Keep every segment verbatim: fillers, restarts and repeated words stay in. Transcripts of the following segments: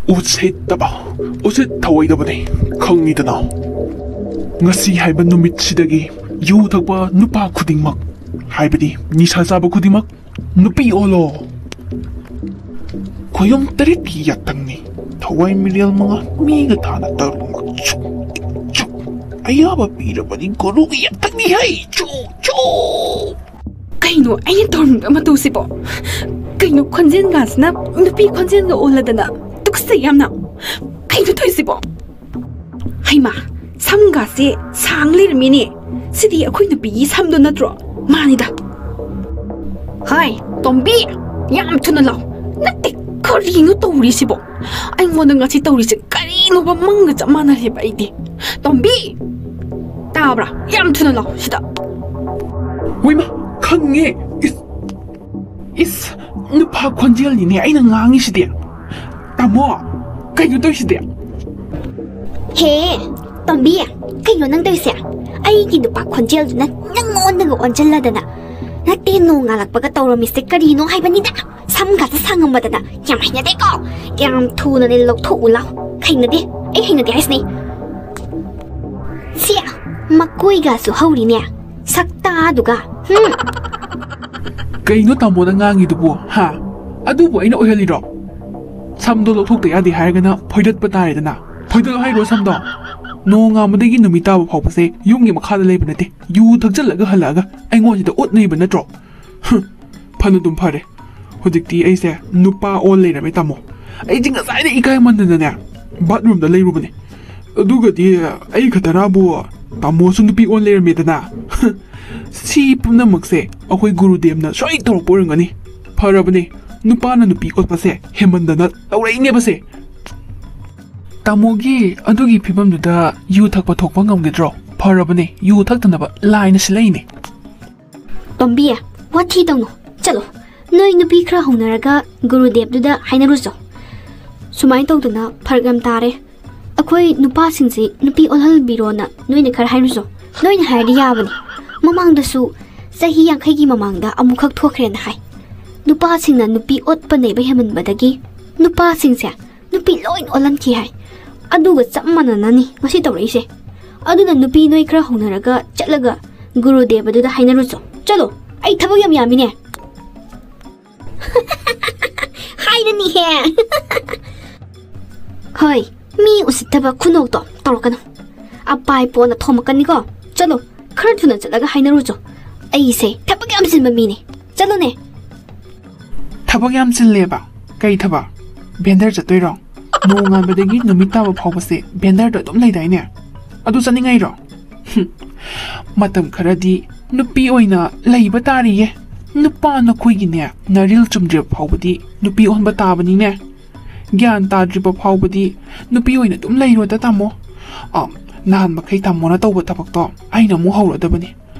ꯎꯁꯤꯠꯇꯕ, ꯎꯁꯤꯠ ꯊꯑꯣꯏꯗꯕꯅꯤ, ꯈꯪꯉꯤꯗꯅ? ꯉꯁꯤ ꯍꯥꯏꯕ ꯅꯨꯃꯤꯠꯁꯤꯗꯒꯤ ꯌꯨ ꯊꯛꯄ ꯅꯨꯄꯥ ꯈꯨꯗꯤꯡꯃꯛ, ꯍꯥꯏꯕꯗꯤ ꯅꯤꯁꯥ ꯆꯥꯕ ꯈꯨꯗꯤꯡꯃꯛ, ꯅꯨꯄꯤ ꯑꯣꯜꯂꯣ꯫ ꯈꯣꯏꯌꯨꯝ ꯇꯔꯦꯠꯀꯤ ꯌꯥꯇꯪꯅꯤ, ꯊꯋꯥꯏ ꯃꯤꯔꯦꯜ ꯃꯉꯥ, ꯃꯤꯒ ꯊꯥꯅ ꯇꯔꯨꯛꯃꯛ꯫ ꯆꯨꯛ, ꯆꯨꯛ, ꯑꯌꯥꯕ ꯄꯤꯔꯕꯗꯤ ꯒꯨꯔꯨꯒꯤ ꯌꯥꯇꯪꯅꯤ ꯍꯩ꯫ ꯆꯨꯛ, ꯆꯨꯛ꯫ ꯀꯩꯅꯣ ꯑꯩꯅ ꯇꯧꯔꯝꯕ ꯃꯇꯧꯁꯤꯕꯣ? ꯀꯩꯅꯣ ꯈꯣꯟꯖꯦꯜꯒꯁꯤꯅ ꯅꯨꯄꯤ ꯈꯣꯟꯖꯦꯜꯒ ꯑꯣꯜꯂꯗꯅ? ꯇꯨꯀꯠꯆꯩ ꯌꯥꯝꯅ꯫ ꯀꯩꯅꯣ ꯇꯧꯔꯤꯁꯤꯕꯣ? ꯍꯩꯃꯥ, ꯁꯝꯒꯥꯁꯦ ꯁꯥꯡ ꯂꯩꯔꯝꯃꯤꯅꯦ꯫ ꯁꯤꯗꯤ ꯑꯩꯈꯣꯏ ꯅꯨꯄꯤꯒꯤ ꯁꯝꯗꯣ ꯅꯠꯇ꯭ꯔꯣ? ꯃꯥꯅꯤꯗ꯫ ꯍꯥꯏ, ꯇꯣꯝꯕꯤ, ꯌꯥꯝ ꯊꯨꯅ ꯂꯥꯎ꯫ ꯅꯠꯇꯦ, ꯀꯔꯤꯅꯣ ꯇꯧꯔꯤꯁꯤꯕꯣ? ꯑꯩꯉꯣꯟꯗ ꯉꯁꯤ ꯇꯧꯔꯤꯁꯦ ꯀꯔꯤꯅꯣꯕ? ꯃꯪꯒ ꯆꯞ ꯃꯥꯟꯅꯔꯦꯕ ꯑꯩꯗꯤ꯫ ꯇꯣꯝꯕꯤ! ꯇꯥꯕ꯭ꯔꯥ? ꯌꯥꯝ ꯊꯨꯅ ꯂꯥꯎ ꯁꯤꯗ꯫ ꯍꯣꯏꯃ, ꯈꯪꯉꯦ꯫ ꯏꯁ, ꯏꯁ, ꯅꯨꯄꯥ ꯈꯣꯟꯖꯦꯜꯅꯤꯅꯦ ꯑꯩꯅ ꯉꯥꯡꯉꯤꯁꯤꯗꯤ꯫ ꯇꯥꯃꯣ, ꯀꯩꯅꯣ ꯇꯧꯔꯤꯁꯤꯗꯤ? ꯍꯦ, ꯇꯣꯝꯕꯤ, ꯀꯩꯅꯣ ꯅꯪ ꯇꯧꯔꯤꯁꯦ? ꯑꯩꯒꯤ ꯅꯨꯄꯥ ꯈꯣꯟꯖꯦꯜꯗꯨꯅ ꯅꯪꯉꯣꯟꯗꯒ ꯑꯣꯟꯁꯤꯜꯂꯗꯅ꯫ ꯅꯠꯇꯦ, ꯅꯣꯡ ꯉꯥꯜꯂꯛꯄꯒ ꯇꯧꯔꯝꯃꯤꯁꯦ ꯀꯔꯤꯅꯣ ꯍꯥꯏꯕꯅꯤꯗ? ꯁꯝꯒꯁꯦ ꯁꯥꯡꯉꯝꯕꯗꯅ꯫ ꯌꯥꯝ ꯍꯩꯅꯗꯦꯀꯣ꯫ ꯌꯥꯝ ꯊꯨꯅꯅꯦ ꯂꯧꯊꯣꯛꯎ ꯂꯥꯎ꯫ ꯍꯩꯅꯗꯦ꯫ ꯑꯩ ꯍꯩꯅꯗꯦ ꯍꯥꯏꯁꯤꯅꯦ꯫ ꯁꯤ ꯃꯀꯣꯏꯒꯁꯨ ꯍꯧꯔꯤꯅꯦ꯫ ꯁꯛꯇꯥꯗꯨꯒ꯫ ꯍꯨꯝ꯫ ꯀꯩꯅꯣ ꯇꯥꯃꯣꯅ ꯉꯥꯡꯉꯤꯗꯨꯕꯨ, ꯍꯥ? ꯑꯗꯨꯕꯨ ꯑꯩꯅ ꯑꯣꯏꯍꯜꯂꯤꯔꯣ? ꯁꯝꯗꯣ ꯂꯧꯊꯣꯛꯇ ꯌꯥꯗꯦ ꯍꯥꯏꯔꯒꯅ ꯐꯣꯏꯗꯠꯄ ꯇꯥꯔꯦꯗꯅ꯫ ꯐꯣꯏꯗꯠꯂꯣ ꯍꯥꯏꯔꯣ ꯁꯝꯗꯣ? ꯅꯣꯡꯉꯥꯟꯕꯗꯒꯤ ꯅꯨꯃꯤꯠ ꯇꯥꯕ ꯐꯥꯎꯕꯁꯦ ꯌꯨꯝꯒꯤ ꯃꯈꯥꯗ ꯂꯩꯕ ꯅꯠꯇꯦ꯫ ꯌꯨ ꯊꯛꯆꯜꯂꯒ ꯍꯜꯂꯛꯑꯒ ꯑꯩꯉꯣꯟꯁꯤꯗ ꯑꯣꯠꯅꯩꯕ ꯅꯠꯇ꯭ꯔꯣ? ꯍꯨꯝ, ꯐꯅꯗꯨꯝ ꯐꯔꯦ꯫ ꯍꯧꯖꯤꯛꯇꯤ ꯑꯩꯁꯦ ꯅꯨꯄꯥ ꯑꯣꯜ ꯂꯩꯔꯝꯃꯦ, ꯇꯥꯃꯣ꯫ ꯑꯩꯗꯤ ꯉꯁꯥꯏꯗ ꯏꯀꯥꯏꯃꯟꯗꯅꯅꯦ, ꯕꯥꯠꯔꯨꯝꯗ ꯂꯩꯔꯨꯕꯅꯦ꯫ ꯑꯗꯨꯒꯗꯤ ꯑꯩ ꯈꯛꯇꯅꯕꯨ ꯇꯥꯃꯣꯁꯨ ꯅꯨꯄꯤ ꯑꯣꯜ ꯂꯩꯔꯝꯃꯦꯗꯅ꯫ ꯁꯤ ꯄꯨꯝꯅꯃꯛꯁꯦ ꯑꯩꯈꯣꯏ ꯒꯨꯔꯨꯗꯦꯕꯅ ꯁꯣꯏ ꯇꯧꯔꯛꯄ ꯑꯣꯏꯔꯝꯒꯅꯤ꯫ ꯐꯔꯕꯅꯦ, ꯅꯨꯄꯥꯅ ꯅꯨꯄꯤ ꯑꯣꯠꯄꯁꯦ ꯍꯦꯟꯃꯟꯗꯅ ꯇꯧꯔꯛꯏꯅꯦꯕꯁꯦ꯫ ꯇꯥꯃꯣꯒꯤ ꯑꯗꯨꯒꯤ ꯐꯤꯕꯝꯗꯨꯗ ꯌꯨ ꯊꯛꯄ ꯊꯣꯛꯄ ꯉꯝꯒꯗ꯭ꯔꯣ? ꯐꯔꯕꯅꯦ, ꯌꯨ ꯊꯛꯇꯅꯕ ꯂꯥꯏꯅ ꯁꯤꯜꯂꯛꯏꯅꯦ꯫ ꯇꯣꯝꯕꯤ, ꯋꯥꯊꯤ ꯇꯧꯅꯨ꯫ ꯆꯠꯂꯣ, ꯅꯣꯏ ꯅꯨꯄꯤ ꯈꯔ ꯍꯧꯅꯔꯒ ꯒꯨꯔꯨꯗꯦꯕꯗꯨꯗ ꯍꯥꯏꯅꯔꯨꯆꯣ꯫ ꯁꯨꯃꯥꯏꯅ ꯇꯧꯗꯅ ꯐꯔꯛ ꯌꯥꯝ ꯇꯥꯔꯦ꯫ ꯑꯩꯈꯣꯏ ꯅꯨꯄꯥꯁꯤꯡꯁꯤ ꯅꯨꯄꯤ ꯑꯣꯜꯍꯟꯕꯤꯔꯣꯅ ꯅꯣꯏꯅ ꯈꯔ ꯍꯥꯏꯔꯨꯆꯣ꯫ ꯅꯣꯏꯅ ꯍꯥꯏꯔꯗꯤ ꯌꯥꯕꯅꯤ꯫ ꯃꯃꯥꯡꯗꯁꯨ, ꯆꯍꯤ ꯌꯥꯡꯈꯩꯒꯤ ꯃꯃꯥꯡꯗ ꯑꯃꯨꯛꯈꯛ ꯊꯣꯛꯈ꯭ꯔꯦꯅ ꯍꯥꯏ꯫ ꯅꯨꯄꯥꯁꯤꯡꯅ ꯅꯨꯄꯤ ꯑꯣꯠꯄ ꯅꯩꯕ ꯍꯦꯟꯃꯟꯕꯗꯒꯤ ꯅꯨꯄꯥꯁꯤꯡꯁꯦ ꯅꯨꯄꯤ ꯂꯣꯏ ꯑꯣꯜꯍꯟꯈꯤ ꯍꯥꯏ꯫ ꯑꯗꯨꯒ ꯆꯞ ꯃꯥꯟꯅꯅꯅꯤ ꯉꯁꯤ ꯇꯧꯔꯛꯏꯁꯦ꯫ ꯑꯗꯨꯅ ꯅꯨꯄꯤ ꯅꯣꯏ ꯈꯔ ꯍꯧꯅꯔꯒ ꯆꯠꯂꯒ ꯒꯨꯔꯨꯗꯦꯕꯗꯨꯗ ꯍꯥꯏꯅꯔꯨꯆꯣ꯫ ꯆꯠꯂꯣ, ꯑꯩ ꯊꯕꯛ ꯌꯥꯝ ꯌꯥꯝꯃꯤꯅꯦ꯫ ꯍꯥꯏꯔꯅꯤꯍꯦ꯫ ꯍꯣꯏ, ꯃꯤ ꯎꯁꯤꯠꯇꯕ ꯈꯨꯅꯣꯛꯇꯣ ꯇꯧꯔꯛꯀꯅꯨ꯫ ꯑꯄꯥꯏ ꯄꯣꯅ ꯊꯣꯝꯃꯛꯀꯅꯤꯀꯣ꯫ ꯆꯠꯂꯣ, ꯈꯔ ꯊꯨꯅ ꯆꯠꯂꯒ ꯍꯥꯏꯅꯔꯨꯆꯣ꯫ ꯑꯩꯁꯦ ꯊꯕꯛ ꯌꯥꯝ ꯆꯤꯟꯕ ꯃꯤꯅꯦ꯫ ꯆꯠꯂꯨꯅꯦ꯫ ꯊꯕꯛ ꯌꯥꯝ ꯆꯤꯜꯂꯦꯕ? ꯀꯩ ꯊꯕꯛ? ꯚꯦꯟꯗꯔ ꯆꯠꯇꯣꯏꯔꯣ? ꯅꯣꯡꯉꯥꯟꯕꯗꯒꯤ ꯅꯨꯃꯤꯠ ꯇꯥꯕ ꯐꯥꯎꯕꯁꯦ ꯚꯦꯟꯗꯔꯗ ꯑꯗꯨꯝ ꯂꯩꯗꯥꯏꯅꯦ? ꯑꯗꯨ ꯆꯠꯅꯤꯡꯉꯩꯔꯣ? ꯍꯨꯝ, ꯃꯇꯝ ꯈꯔꯗꯤ ꯅꯨꯄꯤ ꯑꯣꯏꯅ ꯂꯩꯕ ꯇꯥꯔꯤꯌꯦ꯫ ꯅꯨꯄꯥ ꯅꯈꯣꯏꯒꯤꯅꯦ, ꯅꯔꯤꯜ ꯆꯨꯝꯗ꯭ꯔꯤꯕ ꯐꯥꯎꯕꯗꯤ ꯅꯨꯄꯤ ꯑꯣꯟꯕ ꯇꯥꯕꯅꯤꯅꯦ꯫ ꯒ꯭ꯌꯥꯟ ꯇꯥꯗ꯭ꯔꯤꯕ ꯐꯥꯎꯕꯗꯤ ꯅꯨꯄꯤ ꯑꯣꯏꯅ ꯑꯗꯨꯝ ꯂꯩꯔꯣꯗ, ꯇꯥꯃꯣ꯫ ꯑ, ꯅꯍꯥꯟ ꯃꯈꯩ ꯇꯥꯃꯣꯅ ꯇꯧꯕ ꯊꯕꯛꯇꯣ ꯑꯩꯅ ꯑꯃꯨꯛ ꯍꯧꯔꯗꯕꯅꯤ꯫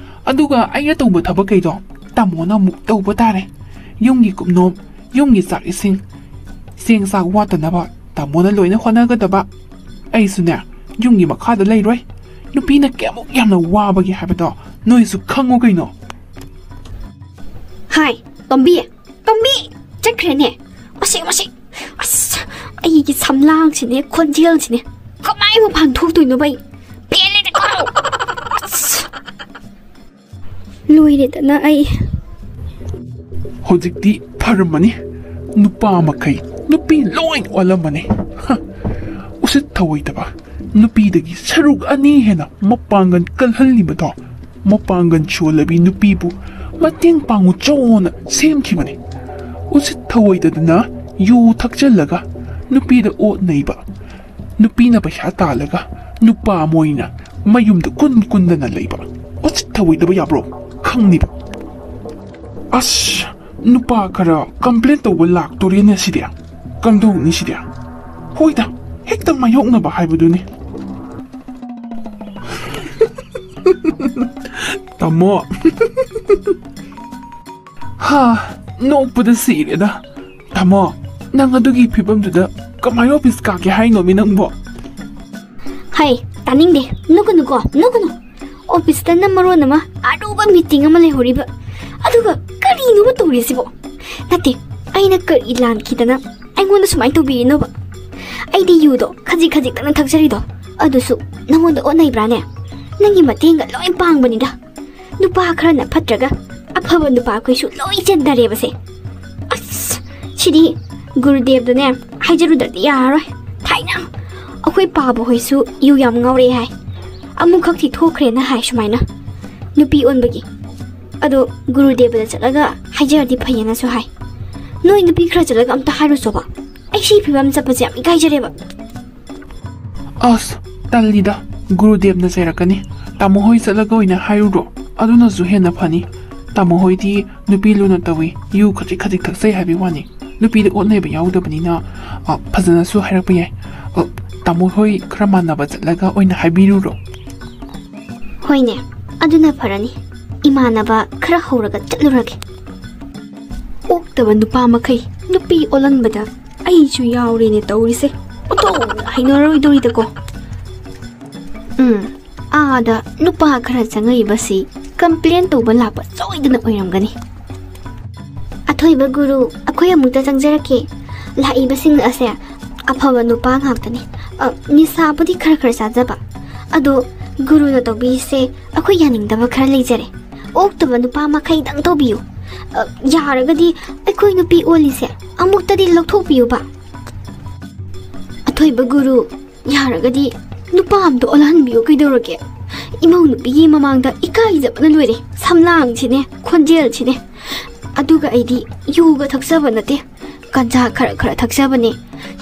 ꯑꯗꯨꯒ ꯑꯩꯅ ꯇꯧꯕ ꯊꯕꯛꯈꯩꯗꯣ ꯇꯥꯃꯣꯅ ꯑꯃꯨꯛ ꯇꯧꯕ ꯇꯥꯔꯦ꯫ ꯌꯨꯝꯒꯤ ꯀꯨꯞꯅꯣꯝ, ꯌꯨꯝꯒꯤ ꯆꯥꯛ ꯏꯁꯤꯡ, ꯆꯦꯡ ꯆꯥꯛ ꯋꯥꯠꯇꯅꯕ ꯇꯥꯃꯣꯅ ꯂꯣꯏꯅ ꯍꯣꯠꯅꯒꯗꯕ꯫ ꯑꯩꯁꯨꯅꯦ, ꯌꯨꯝꯒꯤ ꯃꯈꯥꯗ ꯂꯩꯔꯣꯏ꯫ ꯅꯨꯄꯤꯅ ꯀꯌꯥꯃꯨꯛ ꯌꯥꯝꯅ ꯋꯥꯕꯒꯦ ꯍꯥꯏꯕꯗꯣ ꯅꯣꯏꯁꯨ ꯈꯪꯉꯨ ꯀꯩꯅꯣ꯫ ꯍꯥꯏ, ꯇꯣꯝꯕꯤ, ꯇꯣꯝꯕꯤ, ꯆꯠꯈ꯭ꯔꯦꯅꯦ꯫ ꯃꯁꯤ, ꯃꯁꯤ, ꯑꯁ, ꯑꯩꯒꯤ ꯁꯝꯂꯥꯡꯁꯤꯅꯦ, ꯈꯣꯟꯖꯦꯜꯁꯤꯅꯦ, ꯀꯃꯥꯏ ꯃꯄꯥꯟ ꯊꯣꯛꯇꯣꯏꯅꯣꯕ ꯑꯩ? ꯄꯦꯜꯂꯦꯗꯀꯣ! ꯑꯁ! ꯂꯣꯏꯔꯦꯗꯅ ꯑꯩ꯫ ꯍꯧꯖꯤꯛꯇꯤ ꯐꯔꯝꯃꯅꯤ꯫ ꯅꯨꯄꯥ ꯃꯈꯩ ꯅꯨꯄꯤ ꯂꯣꯏ ꯑꯣꯜꯂꯝꯃꯅꯤ꯫ ꯍ, ꯎꯁꯤꯠ ꯊꯑꯣꯏꯗꯕ꯫ ꯅꯨꯄꯤꯗꯒꯤ ꯁꯔꯨꯛ ꯑꯅꯤ ꯍꯦꯟꯅ ꯃꯄꯥꯡꯒꯜ ꯀꯜꯍꯜꯂꯤꯕꯗꯣ, ꯃꯄꯥꯡꯒꯜ ꯁꯣꯜꯂꯕꯤ ꯅꯨꯄꯤꯕꯨ ꯃꯇꯦꯡ ꯄꯥꯡꯉꯨꯆꯣꯅ ꯁꯦꯝꯈꯤꯕꯅꯤ꯫ ꯎꯁꯤꯠ ꯊꯑꯣꯏꯗꯗꯅ ꯌꯨ ꯊꯛꯆꯜꯂꯒ ꯅꯨꯄꯤꯗ ꯑꯣꯠ ꯅꯩꯕ, ꯅꯨꯄꯤꯅ ꯄꯩꯁꯥ ꯇꯥꯜꯂꯒ ꯅꯨꯄꯥ ꯃꯣꯏꯅ ꯃꯌꯨꯝꯗ ꯀꯨꯟ ꯀꯨꯟꯗꯅ ꯂꯩꯕ꯫ ꯎꯁꯤꯠ ꯊꯑꯣꯏꯗꯕ ꯌꯥꯕ꯭ꯔꯣ? ꯈꯪꯅꯤꯕ꯫ ꯑꯁ, ꯅꯨꯄꯥ ꯈꯔ ꯀꯝꯄ꯭ꯂꯦꯟ ꯇꯧꯕ ꯂꯥꯛꯇꯣꯔꯦꯅꯦ ꯁꯤꯗꯤ꯫ ꯀꯝꯗꯧꯅꯤ ꯁꯤꯗꯤ? ꯍꯣꯏꯗ, ꯍꯦꯛꯇ ꯃꯥꯌꯣꯛꯅꯕ ꯍꯥꯏꯕꯗꯨꯅꯤ꯫ ꯇꯥꯃꯣ꯫ ꯍꯥ, ꯅꯣꯛꯄꯗ ꯁꯤꯔꯦꯗ꯫ ꯇꯥꯃꯣ, ꯅꯪ ꯑꯗꯨꯒꯤ ꯐꯤꯕꯝꯗꯨꯗ ꯀꯃꯥꯏꯅ ꯑꯣꯐꯤꯁ ꯀꯥꯒꯦ ꯍꯥꯏꯅꯣꯃꯤ ꯅꯪꯕꯣ? ꯍꯩ, ꯇꯥꯅꯤꯡꯗꯦ꯫ ꯅꯣꯛꯀꯅꯨꯀꯣ, ꯅꯣꯛꯀꯅꯨ꯫ ꯑꯣꯐꯤꯁꯇꯅ ꯃꯔꯣꯟ ꯑꯃ ꯑꯔꯨꯕ ꯃꯤꯇꯤꯡ ꯑꯃ ꯂꯩꯍꯧꯔꯤꯕ꯫ ꯑꯗꯨꯒ ꯀꯔꯤꯅꯣꯕ ꯇꯧꯔꯤꯁꯤꯕꯣ? ꯅꯠꯇꯦ, ꯑꯩꯅ ꯀꯔꯤ ꯂꯥꯟꯈꯤꯗꯅ ꯑꯩꯉꯣꯟꯗ ꯁꯨꯃꯥꯏꯅ ꯇꯧꯕꯤꯔꯤꯅꯣꯕ? ꯑꯩꯗꯤ ꯌꯨꯗꯣ ꯈꯖꯤꯛ ꯈꯖꯤꯛꯇꯪꯅ ꯊꯛꯆꯔꯤꯗꯣ, ꯑꯗꯨꯁꯨ ꯅꯪꯉꯣꯟꯗ ꯑꯣꯟꯅꯩꯕ꯭ꯔꯥꯅꯦ? ꯅꯪꯒꯤ ꯃꯇꯦꯡꯒ ꯂꯣꯏ ꯄꯥꯡꯕꯅꯤꯗ꯫ ꯅꯨꯄꯥ ꯈꯔꯅ ꯐꯠꯇ꯭ꯔꯒ ꯑꯐꯕ ꯅꯨꯄꯥ ꯑꯩꯈꯣꯏꯁꯨ ꯂꯣꯏ ꯆꯦꯟꯗꯔꯦꯕꯁꯦ꯫ ꯑꯁ, ꯁꯤꯗꯤ ꯒꯨꯔꯨꯗꯦꯕꯗꯅꯦ ꯍꯥꯏꯖꯔꯨꯗ꯭ꯔꯗꯤ ꯌꯥꯔꯔꯣꯏ꯫ ꯊꯥꯏꯅ ꯑꯩꯈꯣꯏ ꯄꯥꯕ ꯍꯣꯏꯁꯨ ꯌꯨ ꯌꯥꯝ ꯉꯥꯎꯔꯛꯑꯦ ꯍꯥꯏ꯫ ꯑꯃꯨꯛꯈꯛꯇꯤ ꯊꯣꯛꯈ꯭ꯔꯦꯅ ꯍꯥꯏ ꯁꯨꯃꯥꯏꯅ, ꯅꯨꯄꯤ ꯑꯣꯟꯕꯒꯤ꯫ ꯑꯗꯣ ꯒꯨꯔꯨꯗꯦꯕꯗ ꯆꯠꯂꯒ ꯍꯥꯏꯖꯔꯗꯤ ꯐꯩꯌꯦꯅꯁꯨ ꯍꯥꯏ꯫ ꯅꯣꯏ ꯅꯨꯄꯤ ꯈꯔ ꯆꯠꯂꯒ ꯑꯝꯇ ꯍꯥꯏꯔꯨꯆꯣꯕ꯫ ꯑꯩ ꯁꯤ ꯐꯤꯕꯝ ꯆꯠꯄꯁꯦ ꯌꯥꯝ ꯏꯀꯥꯏꯖꯔꯦꯕ꯫ ꯑꯁ, ꯇꯜꯂꯤꯗ, ꯒꯨꯔꯨꯗꯦꯕꯅ ꯆꯩꯔꯛꯀꯅꯤ꯫ ꯇꯥꯃꯣ ꯍꯣꯏ ꯆꯠꯂꯒ ꯑꯣꯏꯅ ꯍꯥꯏꯔꯨꯔꯣ, ꯑꯗꯨꯅꯁꯨ ꯍꯦꯟꯅ ꯐꯅꯤ꯫ ꯇꯥꯃꯣ ꯍꯣꯏꯗꯤ ꯅꯨꯄꯤ ꯂꯨꯅ ꯇꯧꯏ, ꯌꯨ ꯈꯖꯤꯛ ꯈꯖꯤꯛ ꯊꯛꯆꯩ ꯍꯥꯏꯕꯒꯤ ꯋꯥꯅꯤ꯫ ꯅꯨꯄꯤꯗ ꯑꯣꯠꯅꯩꯕ ꯌꯥꯎꯗꯕꯅꯤꯅ, ꯑ, ꯐꯖꯅꯁꯨ ꯍꯥꯏꯔꯛꯄ ꯌꯥꯏ꯫ ꯑ, ꯇꯥꯃꯣ ꯍꯣꯏ ꯈꯔ ꯃꯥꯟꯅꯕ ꯆꯠꯂꯒ ꯑꯣꯏꯅ ꯍꯥꯏꯕꯤꯔꯨꯔꯣ꯫ ꯍꯣꯏꯅꯦ, ꯑꯗꯨꯅ ꯐꯔꯅꯤ꯫ ꯏꯃꯥꯟꯅꯕ ꯈꯔ ꯍꯧꯔꯒ ꯆꯠꯂꯨꯔꯒꯦ꯫ ꯑꯣꯛꯇꯕ ꯅꯨꯄꯥ ꯃꯈꯩ ꯅꯨꯄꯤ ꯑꯣꯜꯍꯟꯕꯗ ꯑꯩꯁꯨ ꯌꯥꯎꯔꯦꯅꯦ ꯇꯧꯔꯤꯁꯦ꯫ ꯑꯣꯟꯊꯣꯛꯅ ꯍꯩꯅꯔꯣꯏꯗꯧꯔꯤꯗꯀꯣ꯫ ꯎꯝ, ꯑꯥꯗ ꯅꯨꯄꯥ ꯈꯔ ꯆꯪꯉꯛꯏꯕꯁꯤ ꯀꯝꯄ꯭ꯂꯦꯟ ꯇꯧꯕ ꯂꯥꯛꯄ ꯁꯣꯏꯗꯅ ꯑꯣꯏꯔꯝꯒꯅꯤ꯫ ꯑꯊꯣꯏꯕ ꯒꯨꯔꯨ, ꯑꯩꯈꯣꯏ ꯑꯃꯨꯛꯇ ꯆꯪꯖꯔꯛꯀꯦ꯫ ꯂꯥꯛꯏꯕꯁꯤꯡ ꯑꯁꯦ ꯑꯐꯕ ꯅꯨꯄꯥ ꯉꯥꯛꯇꯅꯤ꯫ ꯑ, ꯅꯤꯁꯥꯕꯨꯗꯤ ꯈꯔ ꯈꯔ ꯆꯥꯖꯕ꯫ ꯑꯗꯣ ꯒꯨꯔꯨꯅ ꯇꯧꯕꯤꯔꯤꯁꯦ ꯑꯩꯈꯣꯏ ꯌꯥꯅꯤꯡꯗꯕ ꯈꯔ ꯂꯩꯖꯔꯦ꯫ ꯑꯣꯛꯇꯕ ꯅꯨꯄꯥ ꯃꯈꯩꯗꯪ ꯇꯧꯕꯤꯌꯨ꯫ ꯑ, ꯌꯥꯔꯒꯗꯤ ꯑꯩꯈꯣꯏ ꯅꯨꯄꯤ ꯑꯣꯜꯂꯤꯁꯦ ꯑꯃꯨꯛꯇꯗꯤ ꯂꯧꯊꯣꯛꯄꯤꯌꯨꯕ꯫ ꯑꯊꯣꯏꯕ ꯒꯨꯔꯨ, ꯌꯥꯔꯒꯗꯤ ꯅꯨꯄꯥ ꯑꯝꯗ ꯑꯣꯜꯍꯟꯕꯤꯌꯨ ꯀꯩꯗꯧꯔꯒꯦ? ꯏꯃꯧ ꯅꯨꯄꯤꯒꯤ ꯃꯃꯥꯡꯗ ꯏꯀꯥꯏꯖꯕꯅ ꯂꯣꯏꯔꯦ꯫ ꯁꯝꯂꯥꯡꯁꯤꯅꯦ, ꯈꯣꯟꯖꯦꯜꯁꯤꯅꯦ꯫ ꯑꯗꯨꯒ ꯑꯩꯗꯤ ꯌꯨꯒ ꯊꯛꯆꯕ ꯅꯠꯇꯦ, ꯒꯟꯖꯥ ꯈꯔ ꯈꯔ ꯊꯛꯆꯕꯅꯦ꯫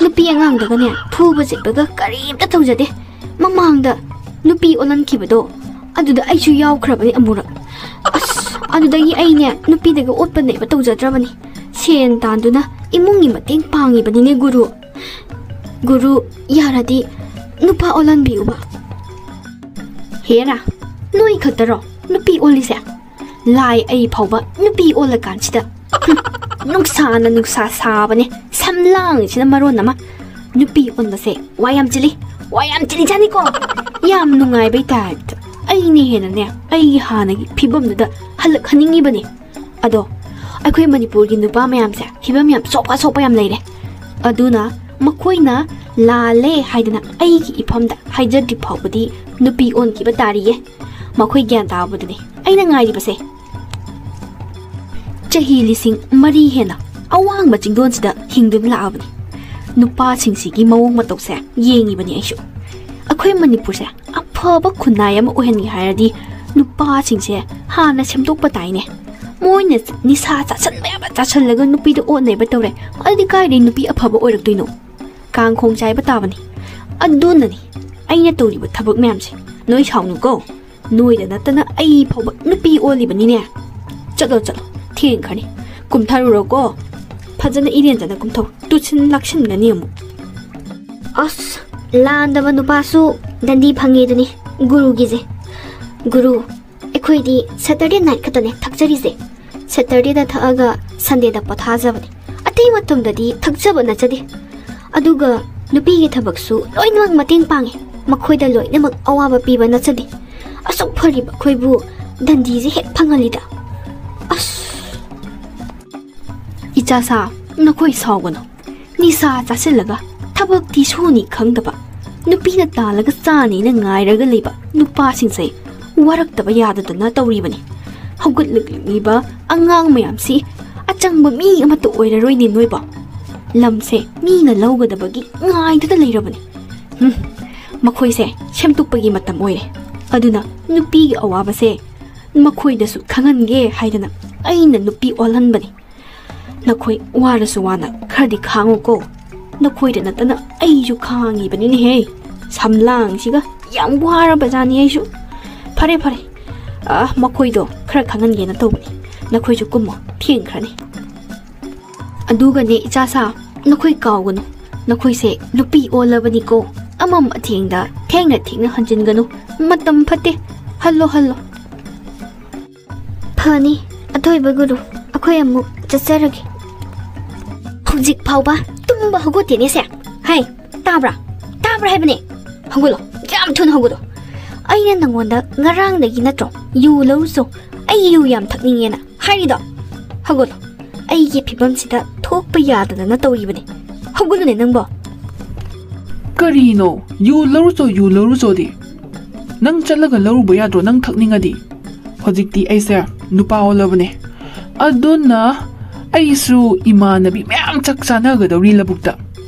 ꯅꯨꯄꯤ ꯑꯉꯥꯡꯗꯒꯅꯦ ꯐꯨꯕ ꯆꯩꯕꯒ ꯀꯔꯤꯝꯇ ꯇꯧꯖꯗꯦ꯫ ꯃꯃꯥꯡꯗ ꯅꯨꯄꯤ ꯑꯣꯜꯍꯟꯈꯤꯕꯗꯣ, ꯑꯗꯨꯗ ꯑꯩꯁꯨ ꯌꯥꯎꯈ꯭ꯔꯕꯅꯤ ꯑꯃꯨꯔꯛ꯫ ꯑꯁ, ꯑꯗꯨꯗꯒꯤ ꯑꯩꯅꯦ ꯅꯨꯄꯤꯗꯒ ꯑꯣꯠꯄ ꯅꯩꯕ ꯇꯧꯖꯗ꯭ꯔꯕꯅꯤ꯫ ꯁꯦꯟ ꯇꯥꯟꯗꯨꯅ ꯏꯃꯨꯡꯒꯤ ꯃꯇꯦꯡ ꯄꯥꯡꯉꯤꯕꯅꯤꯅꯦ ꯒꯨꯔꯨ꯫ ꯒꯨꯔꯨ, ꯌꯥꯔꯗꯤ ꯅꯨꯄꯥ ꯑꯣꯜꯍꯟꯕꯤꯌꯨꯕ꯫ ꯍꯦꯔꯥ, ꯅꯣꯏ ꯈꯛꯇꯔꯣ ꯅꯨꯄꯤ ꯑꯣꯜꯂꯤꯁꯦ? ꯂꯥꯏ ꯑꯩ ꯐꯥꯎꯕ ꯅꯨꯄꯤ ꯑꯣꯜꯂꯀꯥꯟꯁꯤꯗ꯫ ꯍꯨꯝ, ꯅꯨꯡꯁꯥꯅ ꯅꯨꯡꯁꯥ ꯁꯥꯕꯅꯦ, ꯁꯝꯂꯥꯡꯁꯤꯅ ꯃꯔꯣꯟ ꯑꯃ꯫ ꯅꯨꯄꯤ ꯑꯣꯟꯕꯁꯦ ꯋꯥ ꯌꯥꯝ ꯆꯤꯜꯂꯤ, ꯋꯥ ꯌꯥꯝ ꯆꯤꯜꯂꯤꯖꯥꯠꯅꯤꯀꯣ꯫ ꯌꯥꯝ ꯅꯨꯡꯉꯥꯏꯕꯩ ꯇꯥꯏꯞꯇ꯫ ꯑꯩꯅ ꯍꯦꯟꯅꯅꯦ ꯑꯩꯒꯤ ꯍꯥꯟꯅꯒꯤ ꯐꯤꯕꯝꯗꯨꯗ ꯍꯜꯂꯛꯍꯟꯅꯤꯡꯉꯤꯕꯅꯤ꯫ ꯑꯗꯣ ꯑꯩꯈꯣꯏ ꯃꯅꯤꯄꯨꯔꯒꯤ ꯅꯨꯄꯥ ꯃꯌꯥꯝꯁꯦ ꯐꯤꯕꯝ ꯌꯥꯝ ꯁꯣꯛꯄ ꯁꯣꯛꯄ ꯌꯥꯝ ꯂꯩꯔꯦ꯫ ꯑꯗꯨꯅ ꯃꯈꯣꯏꯅ ꯂꯥꯜꯂꯦ ꯍꯥꯏꯗꯅ ꯑꯩꯒꯤ ꯏꯐꯝꯗ ꯍꯥꯏꯖꯗ꯭ꯔꯤ ꯐꯥꯎꯕꯗꯤ ꯅꯨꯄꯤ ꯑꯣꯟꯈꯤꯕ ꯇꯥꯔꯤꯌꯦ꯫ ꯃꯈꯣꯏ ꯒ꯭ꯌꯥꯟ ꯇꯥꯕꯗꯨꯅꯦ ꯑꯩꯅ ꯉꯥꯏꯔꯤꯕꯁꯦ꯫ ꯆꯍꯤ ꯂꯤꯁꯤꯡ ꯃꯔꯤ ꯍꯦꯟꯅ ꯑꯋꯥꯡꯕ ꯆꯤꯡꯗꯣꯟꯁꯤꯗ ꯍꯤꯡꯗꯨꯅ ꯂꯥꯛꯑꯕꯅꯤ꯫ ꯅꯨꯄꯥꯁꯤꯡꯁꯤꯒꯤ ꯃꯑꯣꯡ ꯃꯇꯧꯁꯦ ꯌꯦꯡꯉꯤꯕꯅꯤ ꯑꯩꯁꯨ꯫ ꯑꯩꯈꯣꯏ ꯃꯅꯤꯄꯨꯔꯁꯦ ꯑꯐꯕ ꯈꯨꯟꯅꯥꯏ ꯑꯃ ꯑꯣꯏꯍꯟꯒꯦ ꯍꯥꯏꯔꯗꯤ ꯅꯨꯄꯥꯁꯤꯡꯁꯦ ꯍꯥꯟꯅ ꯁꯦꯝꯗꯣꯛꯄ ꯇꯥꯏꯅꯦ꯫ ꯃꯣꯏꯅ ꯅꯤꯁꯥ ꯆꯥꯁꯟꯕ ꯌꯥꯕ ꯆꯥꯁꯜꯂꯒ ꯅꯨꯄꯤꯗ ꯑꯣꯠꯅꯩꯕ ꯇꯧꯔꯦ꯫ ꯑꯗꯨꯗꯤ ꯀꯥꯏꯗꯩ ꯅꯨꯄꯤ ꯑꯐꯕ ꯑꯣꯏꯔꯛꯇꯣꯏꯅꯣ? ꯀꯥꯡꯈꯣꯡ ꯆꯥꯏꯕ ꯇꯥꯕꯅꯤ꯫ ꯑꯗꯨꯅꯅꯤ ꯑꯩꯅ ꯇꯧꯔꯤꯕ ꯊꯕꯛ ꯃꯌꯥꯝꯁꯦ꯫ ꯅꯣꯏ ꯁꯥꯎꯅꯨꯀꯣ꯫ ꯅꯣꯏꯗ ꯅꯠꯇꯅ ꯑꯩ ꯐꯥꯎꯕ ꯅꯨꯄꯤ ꯑꯣꯜꯂꯤꯕꯅꯤꯅꯦ꯫ ꯆꯠꯂꯣ, ꯆꯠꯂꯣ, ꯊꯦꯡꯈ꯭ꯔꯅꯤ꯫ ꯀꯨꯝꯊꯔꯨꯔꯣꯀꯣ꯫ ꯐꯖꯅ ꯏꯔꯦꯟꯖꯅ ꯀꯨꯝꯊꯧ꯫ ꯇꯨꯁꯤꯟ ꯂꯥꯛꯁꯤꯟꯒꯅꯤ ꯑꯃꯨꯛ꯫ ꯑꯁ, ꯂꯥꯟꯗꯕ ꯅꯨꯄꯥꯁꯨ ꯗꯟꯗꯤ ꯐꯪꯉꯦꯗꯨꯅꯤ ꯒꯨꯔꯨꯒꯤꯁꯦ꯫ ꯒꯨꯔꯨ, ꯑꯩꯈꯣꯏꯗꯤ Saturday night ꯈꯛꯇꯅꯦ ꯊꯛꯆꯔꯤꯁꯦ꯫ Saturdayꯗ ꯊꯛꯑꯒ Sundayꯗ ꯄꯣꯊꯥꯖꯕꯅꯦ꯫ ꯑꯇꯩ ꯃꯇꯝꯗꯗꯤ ꯊꯛꯆꯕ ꯅꯠꯆꯗꯦ꯫ ꯑꯗꯨꯒ ꯅꯨꯄꯤꯒꯤ ꯊꯕꯛꯁꯨ ꯂꯣꯏꯅꯃꯛ ꯃꯇꯦꯡ ꯄꯥꯡꯉꯦ꯫ ꯃꯈꯣꯏꯗ ꯂꯣꯏꯅꯃꯛ ꯑꯋꯥꯕ ꯄꯤꯕ ꯅꯠꯆꯗꯦ꯫ ꯑꯁꯨꯛ ꯐꯔꯤꯕ ꯑꯩꯈꯣꯏꯕꯨ ꯗꯟꯗꯤꯁꯦ ꯍꯦꯛ ꯐꯪꯍꯜꯂꯤꯗ꯫ ꯑꯁ! ꯏꯆꯥꯁꯥ, ꯅꯈꯣꯏ ꯁꯥꯎꯒꯅꯨ꯫ ꯅꯤꯁꯥ ꯆꯥꯁꯤꯜꯂꯒ ꯊꯕꯛꯇꯤ ꯁꯨꯅꯤ ꯈꯪꯗꯕ, ꯅꯨꯄꯤꯅ ꯇꯥꯜꯂꯒ ꯆꯥꯅꯤꯅ ꯉꯥꯏꯔꯒ ꯂꯩꯕ ꯅꯨꯄꯥꯁꯤꯡꯁꯦ ꯋꯥꯔꯛꯇꯕ ꯌꯥꯗꯗꯅ ꯇꯧꯔꯤꯕꯅꯤ꯫ ꯍꯧꯒꯠꯂꯛꯂꯤꯕ ꯑꯉꯥꯡ ꯃꯌꯥꯝꯁꯤ ꯑꯆꯪꯕ ꯃꯤ ꯑꯃꯠꯇ ꯑꯣꯏꯔꯔꯣꯏꯅꯦ ꯅꯣꯏꯕꯣ꯫ ꯂꯝꯁꯦ ꯃꯤꯅ ꯂꯧꯒꯗꯕꯒꯤ ꯉꯥꯏꯗꯨꯅ ꯂꯩꯔꯕꯅꯤ꯫ ꯍꯨꯝ, ꯃꯈꯣꯏꯁꯦ ꯁꯦꯝꯗꯣꯛꯄꯒꯤ ꯃꯇꯝ ꯑꯣꯏꯔꯦ꯫ ꯑꯗꯨꯅ ꯅꯨꯄꯤꯒꯤ ꯑꯋꯥꯕꯁꯦ ꯃꯈꯣꯏꯗꯁꯨ ꯈꯪꯍꯟꯒꯦ ꯍꯥꯏꯗꯅ ꯑꯩꯅ ꯅꯨꯄꯤ ꯑꯣꯜꯍꯟꯕꯅꯤ꯫ ꯅꯈꯣꯏ ꯋꯥꯔꯁꯨ ꯋꯥꯅ ꯈꯔꯗꯤ ꯈꯥꯡꯉꯨꯀꯣ꯫ ꯅꯈꯣꯏꯗ ꯅꯠꯇꯅ ꯑꯩꯁꯨ ꯈꯥꯡꯉꯤꯕꯅꯤꯅꯦꯍꯦ꯫ ꯁꯝꯂꯥꯡꯁꯤꯒ ꯌꯥꯝ ꯋꯥꯔꯕꯖꯥꯠꯅꯤ ꯑꯩꯁꯨ꯫ ꯐꯔꯦ, ꯐꯔꯦ꯫ ꯑ, ꯃꯈꯣꯏꯗꯣ ꯈꯔ ꯈꯪꯍꯟꯒꯦꯅ ꯇꯧꯕꯅꯤ꯫ ꯅꯈꯣꯏꯁꯨ ꯀꯨꯝꯃꯣ, ꯊꯦꯡꯈ꯭ꯔꯅꯤ꯫ ꯑꯗꯨꯒꯅꯦ ꯏꯆꯥꯁꯥ, ꯅꯈꯣꯏ ꯀꯥꯎꯒꯅꯨ꯫ ꯅꯈꯣꯏꯁꯦ ꯅꯨꯄꯤ ꯑꯣꯜꯂꯕꯅꯤꯀꯣ꯫ ꯑꯃꯝ ꯑꯊꯦꯡꯗ ꯊꯦꯡꯅ ꯊꯦꯡꯅ ꯍꯟꯖꯤꯟꯒꯅꯨ꯫ ꯃꯇꯝ ꯐꯠꯇꯦ꯫ Hello, hello. ꯐꯅꯤ, ꯑꯊꯣꯏꯕ ꯒꯨꯔꯨ, ꯑꯩꯈꯣꯏ ꯑꯃꯨꯛ ꯆꯠꯆꯔꯒꯦ꯫ ꯍꯧꯖꯤꯛ ꯐꯥꯎꯕ ꯇꯨꯝꯕ ꯍꯧꯒꯠꯇꯦꯅꯦ ꯁꯦ꯫ ꯍꯥꯏ, ꯇꯥꯕ꯭ꯔꯥ? ꯇꯥꯕ꯭ꯔꯥ ꯍꯥꯏꯕꯅꯦ? ꯍꯧꯒꯠꯂꯣ, ꯌꯥꯝ ꯊꯨꯅ ꯍꯧꯒꯠꯂꯣ꯫ ꯑꯩꯅ ꯅꯪꯉꯣꯟꯗ ꯉꯔꯥꯡꯗꯒꯤ ꯅꯠꯇ꯭ꯔꯣ ꯌꯨ ꯂꯧꯔꯨꯆꯣ, ꯑꯩ ꯌꯨ ꯌꯥꯝ ꯊꯛꯅꯤꯡꯉꯦꯅ ꯍꯥꯏꯔꯤꯗꯣ? ꯍꯧꯒꯠꯂꯣ, ꯑꯩꯒꯤ ꯐꯤꯕꯝꯁꯤꯗ ꯊꯣꯛꯄ ꯌꯥꯗꯗꯅ ꯇꯧꯔꯤꯕꯅꯦ꯫ ꯍꯧꯒꯠꯂꯨꯅꯦ ꯅꯪꯕꯣ꯫ ꯀꯔꯤꯅꯣ? ꯌꯨ ꯂꯧꯔꯨꯆꯣ, ꯌꯨ ꯂꯧꯔꯨꯆꯣꯗꯤ꯫ ꯅꯪ ꯆꯠꯂꯒ ꯂꯧꯔꯨꯕ ꯌꯥꯗ꯭ꯔꯣ, ꯅꯪ ꯊꯛꯅꯤꯡꯉꯗꯤ? ꯍꯧꯖꯤꯛꯇꯤ ꯑꯩꯁꯦ ꯅꯨꯄꯥ ꯑꯣꯜꯂꯕꯅꯦ, ꯑꯗꯨꯅ ꯑꯩꯁꯨ ꯏꯃꯥꯟꯅꯕꯤ ꯃꯌꯥꯝ ꯆꯥꯛ ꯆꯥꯅꯒꯗꯧꯔꯤ ꯂꯧꯕꯨꯛꯇ꯫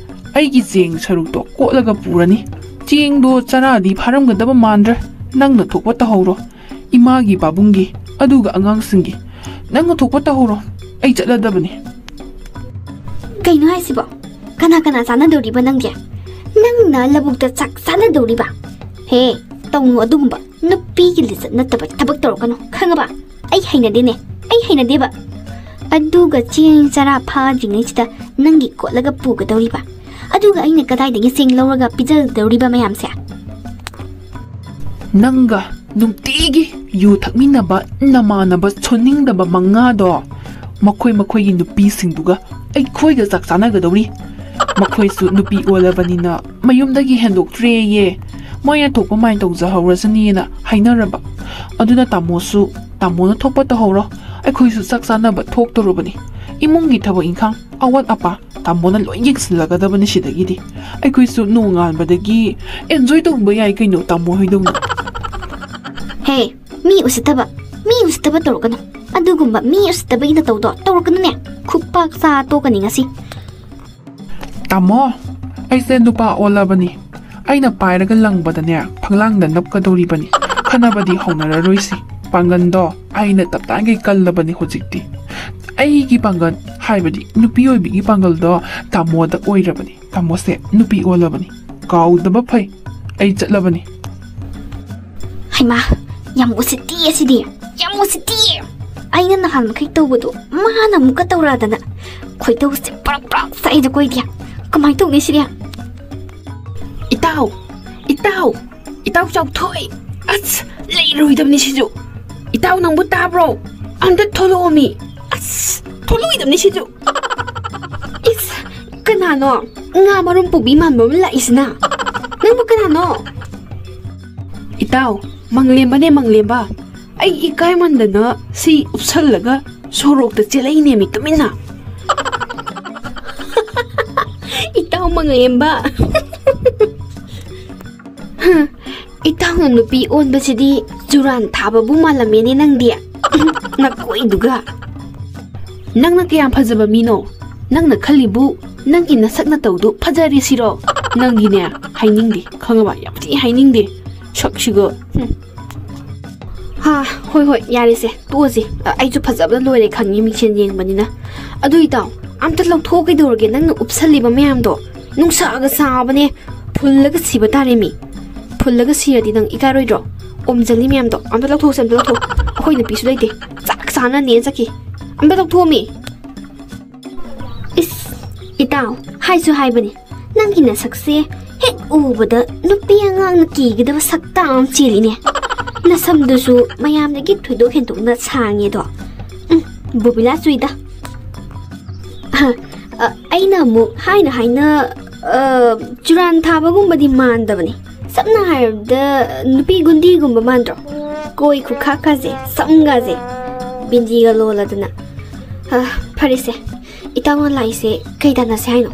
ꯑꯩꯒꯤ ꯆꯦꯡ ꯁꯔꯨꯛꯇꯣ ꯀꯣꯠꯂꯒ ꯄꯨꯔꯅꯤ꯫ ꯆꯦꯡꯗꯣ ꯆꯔꯥꯗꯤ ꯐꯥꯔꯝꯒꯗꯕ ꯃꯥꯟꯗ꯭ꯔꯦ꯫ ꯅꯪꯅ ꯊꯣꯛꯄ ꯇꯧꯍꯧꯔꯣ꯫ ꯏꯃꯥꯒꯤ, ꯄꯥꯕꯨꯡꯒꯤ, ꯑꯗꯨꯒ ꯑꯉꯥꯡꯁꯤꯡꯒꯤ꯫ ꯅꯪꯅ ꯊꯣꯛꯄ ꯇꯧꯍꯧꯔꯣ꯫ ꯑꯩ ꯆꯠꯂꯗꯕꯅꯤ꯫ ꯀꯩꯅꯣ ꯍꯥꯏꯁꯤꯕꯣ? ꯀꯅꯥ ꯀꯅꯥ ꯆꯥꯟꯅꯗꯧꯔꯤꯕ ꯅꯪꯒꯤ? ꯅꯪꯅ ꯂꯧꯕꯨꯛꯇ ꯆꯥꯛ ꯆꯥꯟꯅꯗꯧꯔꯤꯕ? ꯍꯦ, ꯇꯧꯅꯨ ꯑꯗꯨꯒꯨꯝꯕ꯫ ꯅꯨꯄꯤꯒꯤ ꯂꯤꯆꯠ ꯅꯠꯇꯕ ꯊꯕꯛ ꯇꯧꯔꯛꯀꯅꯨ, ꯈꯪꯉꯕ? ꯑꯩ ꯍꯩꯅꯗꯦꯅꯦ, ꯑꯩ ꯍꯩꯅꯗꯦꯕ꯫ ꯑꯗꯨꯒ ꯆꯦꯡ ꯆꯔꯥ ꯐꯥꯗ꯭ꯔꯤꯉꯩꯁꯤꯗ ꯅꯪꯒꯤ ꯀꯣꯠꯂꯒ ꯄꯨꯒꯗꯧꯔꯤꯕ? ꯑꯗꯨꯒ ꯑꯩꯅ ꯀꯗꯥꯏꯗꯒꯤ ꯆꯦꯡ ꯂꯧꯔꯒ ꯄꯤꯖꯗꯧꯔꯤꯕ ꯃꯌꯥꯝꯁꯦ? ꯅꯪꯒ ꯅꯨꯡꯇꯤꯒꯤ ꯌꯨ ꯊꯛꯃꯤꯟꯅꯕ ꯅꯃꯥꯟꯅꯕ ꯁꯣꯟꯅꯤꯡꯗꯕ ꯃꯉꯥꯗꯣ ꯃꯈꯣꯏ ꯃꯈꯣꯏꯒꯤ ꯅꯨꯄꯤꯁꯤꯡꯗꯨꯒ ꯑꯩꯈꯣꯏꯒ ꯆꯥꯛ ꯆꯥꯅꯒꯗꯧꯔꯤ꯫ ꯃꯈꯣꯏꯁꯨ ꯅꯨꯄꯤ ꯑꯣꯜꯂꯕꯅꯤꯅ ꯃꯌꯨꯝꯗꯒꯤ ꯍꯦꯟꯗꯣꯛꯇ꯭ꯔꯦꯌꯦ꯫ ꯃꯣꯏꯅ ꯊꯣꯛꯄ ꯃꯥꯏ ꯇꯧꯖꯍꯧꯔꯁꯅꯤꯅ ꯍꯥꯏꯅꯔꯕ꯫ ꯑꯗꯨꯅ ꯇꯥꯃꯣꯁꯨ ꯇꯥꯃꯣꯅ ꯊꯣꯛꯄ ꯇꯧꯍꯧꯔꯣ꯫ ꯑꯩꯈꯣꯏꯁꯨ ꯆꯥꯛ ꯆꯥꯅꯕ ꯊꯣꯛꯇꯧꯔꯕꯅꯤ꯫ ꯏꯃꯨꯡꯒꯤ ꯊꯕꯛ ꯏꯪꯈꯥꯡ, ꯑꯋꯥꯠ ꯑꯄꯥ ꯇꯥꯃꯣꯅ ꯂꯣꯏ ꯌꯦꯡꯁꯤꯜꯂꯒꯗꯕꯅꯤ ꯁꯤꯗꯒꯤꯗꯤ꯫ ꯑꯩꯈꯣꯏꯁꯨ ꯅꯣꯡꯉꯥꯟꯕꯗꯒꯤ enjoy ꯇꯧꯕ ꯌꯥꯏ ꯀꯩꯅꯣ, ꯇꯥꯃꯣ ꯍꯣꯏꯗꯧꯅ꯫ ꯍꯦ, ꯃꯤ ꯎꯁꯤꯠꯇꯕ, ꯃꯤ ꯎꯁꯤꯠꯇꯕ ꯇꯧꯔꯛꯀꯅꯨ꯫ ꯑꯗꯨꯒꯨꯝꯕ ꯃꯤ ꯎꯁꯤꯠꯇꯕꯒꯤ ꯅꯇꯧꯗꯣ ꯇꯧꯔꯛꯀꯅꯨꯅꯦ꯫ ꯈꯨꯄꯥꯛ ꯆꯥ ꯇꯣꯛꯀꯅꯤ ꯉꯁꯤ꯫ ꯇꯥꯃꯣ, ꯑꯩꯁꯦ ꯅꯨꯄꯥ ꯑꯣꯜꯂꯕꯅꯤ꯫ ꯑꯩꯅ ꯄꯥꯏꯔꯒ ꯂꯪꯕꯗꯅꯦ, ꯐꯛꯂꯥꯡꯗ ꯅꯞꯀꯗꯧꯔꯤꯕꯅꯤ꯫ ꯈꯠꯅꯕꯗꯤ ꯍꯧꯅꯔꯔꯣꯏꯁꯤ꯫ ꯄꯥꯡꯒꯟꯗꯣ ꯑꯩꯅ ꯇꯞꯇꯥꯏꯒꯩ ꯀꯜꯂꯕꯅꯤ ꯍꯧꯖꯤꯛꯇꯤ꯫ ꯑꯩꯒꯤ ꯄꯥꯡꯒꯜ ꯍꯥꯏꯕꯗꯤ ꯅꯨꯄꯤ ꯑꯣꯏꯕꯤꯒꯤ ꯄꯥꯡꯒꯜꯗꯣ ꯇꯥꯃꯣꯗ ꯑꯣꯏꯔꯕꯅꯤ꯫ ꯇꯥꯃꯣꯁꯦ ꯅꯨꯄꯤ ꯑꯣꯜꯂꯕꯅꯤ꯫ ꯀꯥꯎꯗꯕ ꯐꯩ꯫ ꯑꯩ ꯆꯠꯂꯕꯅꯤ꯫ ꯍꯩꯃꯥ, ꯌꯥꯝ ꯎꯁꯤꯠꯇꯤꯌꯦ ꯁꯤꯗꯤ꯫ ꯌꯥꯝ ꯎꯁꯤꯠꯇꯤꯌꯦ꯫ ꯑꯩꯅ ꯅꯍꯥꯟ ꯃꯈꯩ ꯇꯧꯕꯗꯣ ꯃꯥꯅ ꯑꯃꯨꯛꯀ ꯇꯧꯔꯛꯑꯗꯅ ꯈꯣꯏꯗꯧꯁꯦ ꯄ꯭ꯔꯛ ꯄ꯭ꯔꯛ ꯆꯥꯛꯏꯗ ꯀꯣꯏꯗꯤ꯫ ꯀꯃꯥꯏꯅ ꯇꯧꯅꯤ ꯁꯤꯗꯤ? ꯏꯇꯥꯎ, ꯏꯇꯥꯎ, ꯏꯇꯥꯎ ꯆꯥꯎꯊꯣꯏ꯫ ꯑꯁ, ꯂꯩꯔꯣꯏꯗꯕꯅꯤ ꯁꯤꯁꯨ꯫ ꯏꯇꯥꯎ ꯅꯪꯕꯨ ꯇꯥꯕ꯭ꯔꯣ? ꯑꯝꯇ ꯊꯣꯛꯂꯛꯑꯣꯃꯤ꯫ ꯑꯁ, ꯊꯣꯛꯂꯛꯑꯣꯏꯗꯕꯅꯤ ꯁꯤꯁꯨ꯫ ꯏꯁ, ꯀꯅꯥꯅꯣ? ꯉꯥ ꯃꯔꯨꯝ ꯄꯨꯕꯤ ꯃꯥꯟꯕ ꯑꯃ ꯂꯥꯛꯏꯁꯤꯅ? ꯅꯪꯕꯨ ꯀꯅꯥꯅꯣ? ꯏꯇꯥꯎ, ꯃꯪꯂꯦꯝꯕꯅꯦ, ꯃꯪꯂꯦꯝꯕ꯫ ꯑꯩ ꯏꯀꯥꯏꯃꯟꯗꯅ ꯁꯤ ꯎꯞꯁꯜꯂꯒ ꯁꯣꯔꯣꯛꯇ ꯆꯦꯜꯂꯛꯏꯅꯦꯃꯤ ꯇꯨꯃꯤꯟꯅ꯫ ꯏꯇꯥꯎ ꯃꯪꯂꯦꯝꯕ꯫ ꯏꯇꯥꯎꯅ ꯅꯨꯄꯤ ꯑꯣꯟꯕꯁꯤꯗꯤ ꯆꯨꯔꯥꯟ ꯊꯥꯕꯕꯨ ꯃꯥꯜꯂꯝꯃꯦꯅꯦ ꯅꯪꯗꯤ꯫ ꯅꯀꯣꯏꯗꯨꯒ꯫ ꯅꯪꯅ ꯀꯌꯥꯝ ꯐꯖꯕ ꯃꯤꯅꯣ? ꯅꯪꯅ ꯈꯜꯂꯤꯕꯨ ꯅꯪꯒꯤ ꯅꯁꯛ ꯅꯇꯧꯗꯨ ꯐꯖꯔꯦ ꯁꯤꯔꯣ? ꯅꯪꯗꯤꯅꯦ, ꯍꯥꯏꯅꯤꯡꯗꯦ, ꯈꯪꯉꯕ? ꯌꯥꯝ ꯊꯤ ꯍꯥꯏꯅꯤꯡꯗꯦ꯫ ꯁꯛꯁꯤꯒ꯫ ꯍꯨꯝ꯫ ꯍꯥ, ꯍꯣꯏ, ꯍꯣꯏ, ꯌꯥꯔꯦꯁꯦ, ꯇꯣꯛꯑꯁꯤ꯫ ꯑ, ꯑꯩꯁꯨ ꯐꯖꯕꯅ ꯂꯣꯏꯔꯦ ꯈꯪꯉꯤ, ꯃꯤꯡꯁꯦꯜ ꯌꯦꯡꯕꯅꯤꯅ꯫ ꯑꯗꯨ ꯏꯇꯥꯎ, ꯑꯝꯇ ꯂꯧꯊꯣꯛꯑꯣ ꯀꯩꯗꯧꯔꯒꯦ? ꯅꯪꯅ ꯎꯞꯁꯜꯂꯤꯕ ꯃꯌꯥꯝꯗꯣ ꯅꯨꯡꯁꯥꯒ ꯁꯥꯕꯅꯦ, ꯐꯨꯜꯂꯒ ꯁꯤꯕ ꯇꯥꯔꯦ ꯃꯤ꯫ ꯐꯨꯜꯂꯒ ꯁꯤꯔꯗꯤ ꯅꯪ ꯏꯀꯥꯏꯔꯣꯏꯗ꯭ꯔꯣ? ꯑꯣꯝꯖꯜꯂꯤ ꯃꯌꯥꯝꯗꯣ ꯑꯝꯇ ꯂꯧꯊꯣꯛꯁꯦ, ꯑꯝꯇ ꯂꯧꯊꯣꯛ꯫ ꯑꯩꯈꯣꯏ ꯅꯨꯄꯤꯁꯨ ꯂꯩꯇꯦ, ꯆꯥꯛ ꯆꯥꯅꯅꯦꯅ ꯆꯠꯈꯤ꯫ ꯑꯝꯇ ꯂꯧꯊꯣꯛꯑꯣꯃꯤ꯫ ꯏꯁ, ꯏꯇꯥꯎ, ꯍꯥꯏꯁꯨ ꯍꯥꯏꯕꯅꯤ, ꯅꯪꯒꯤ ꯅꯁꯛꯁꯦ ꯍꯦꯛ ꯎꯕꯗ ꯅꯨꯄꯤ ꯑꯉꯥꯡꯅ ꯀꯤꯒꯗꯕ ꯁꯛꯇ ꯑꯃ ꯆꯦꯜꯂꯤꯅꯦ꯫ ꯅꯁꯝꯗꯨꯁꯨ ꯃꯌꯥꯝꯗꯒꯤ ꯊꯣꯏꯗꯣꯛ ꯍꯦꯟꯗꯣꯛꯅ ꯁꯥꯡꯉꯦꯗꯣ꯫ ꯎꯝ, ꯕꯣꯕꯤꯂꯥ ꯆꯨꯏꯗ꯫ ꯑ, ꯑ, ꯑꯩꯅ ꯑꯃꯨꯛ ꯍꯥꯏꯅ ꯍꯥꯏꯅ, ꯑ, ꯆꯨꯔꯥꯟ ꯊꯥꯕꯒꯨꯝꯕꯗꯤ ꯃꯥꯟꯗꯕꯅꯤ꯫ ꯁꯝꯅ ꯍꯥꯏꯔꯕꯗ ꯅꯨꯄꯤ ꯒꯨꯟꯗꯤꯒꯨꯝꯕ ꯃꯥꯟꯗ꯭ꯔꯣ? ꯀꯣꯏ ꯈꯨꯈꯥꯛꯀꯁꯦ, ꯁꯝꯒꯁꯦ, ꯕꯤꯟꯗꯤꯒ ꯂꯣꯜꯂꯗꯅ꯫ ꯑ, ꯐꯔꯦꯁꯦ, ꯏꯇꯥꯎꯅ ꯂꯥꯛꯏꯁꯦ ꯀꯩ ꯇꯥꯟꯅꯁꯦ ꯍꯥꯏꯅꯣ?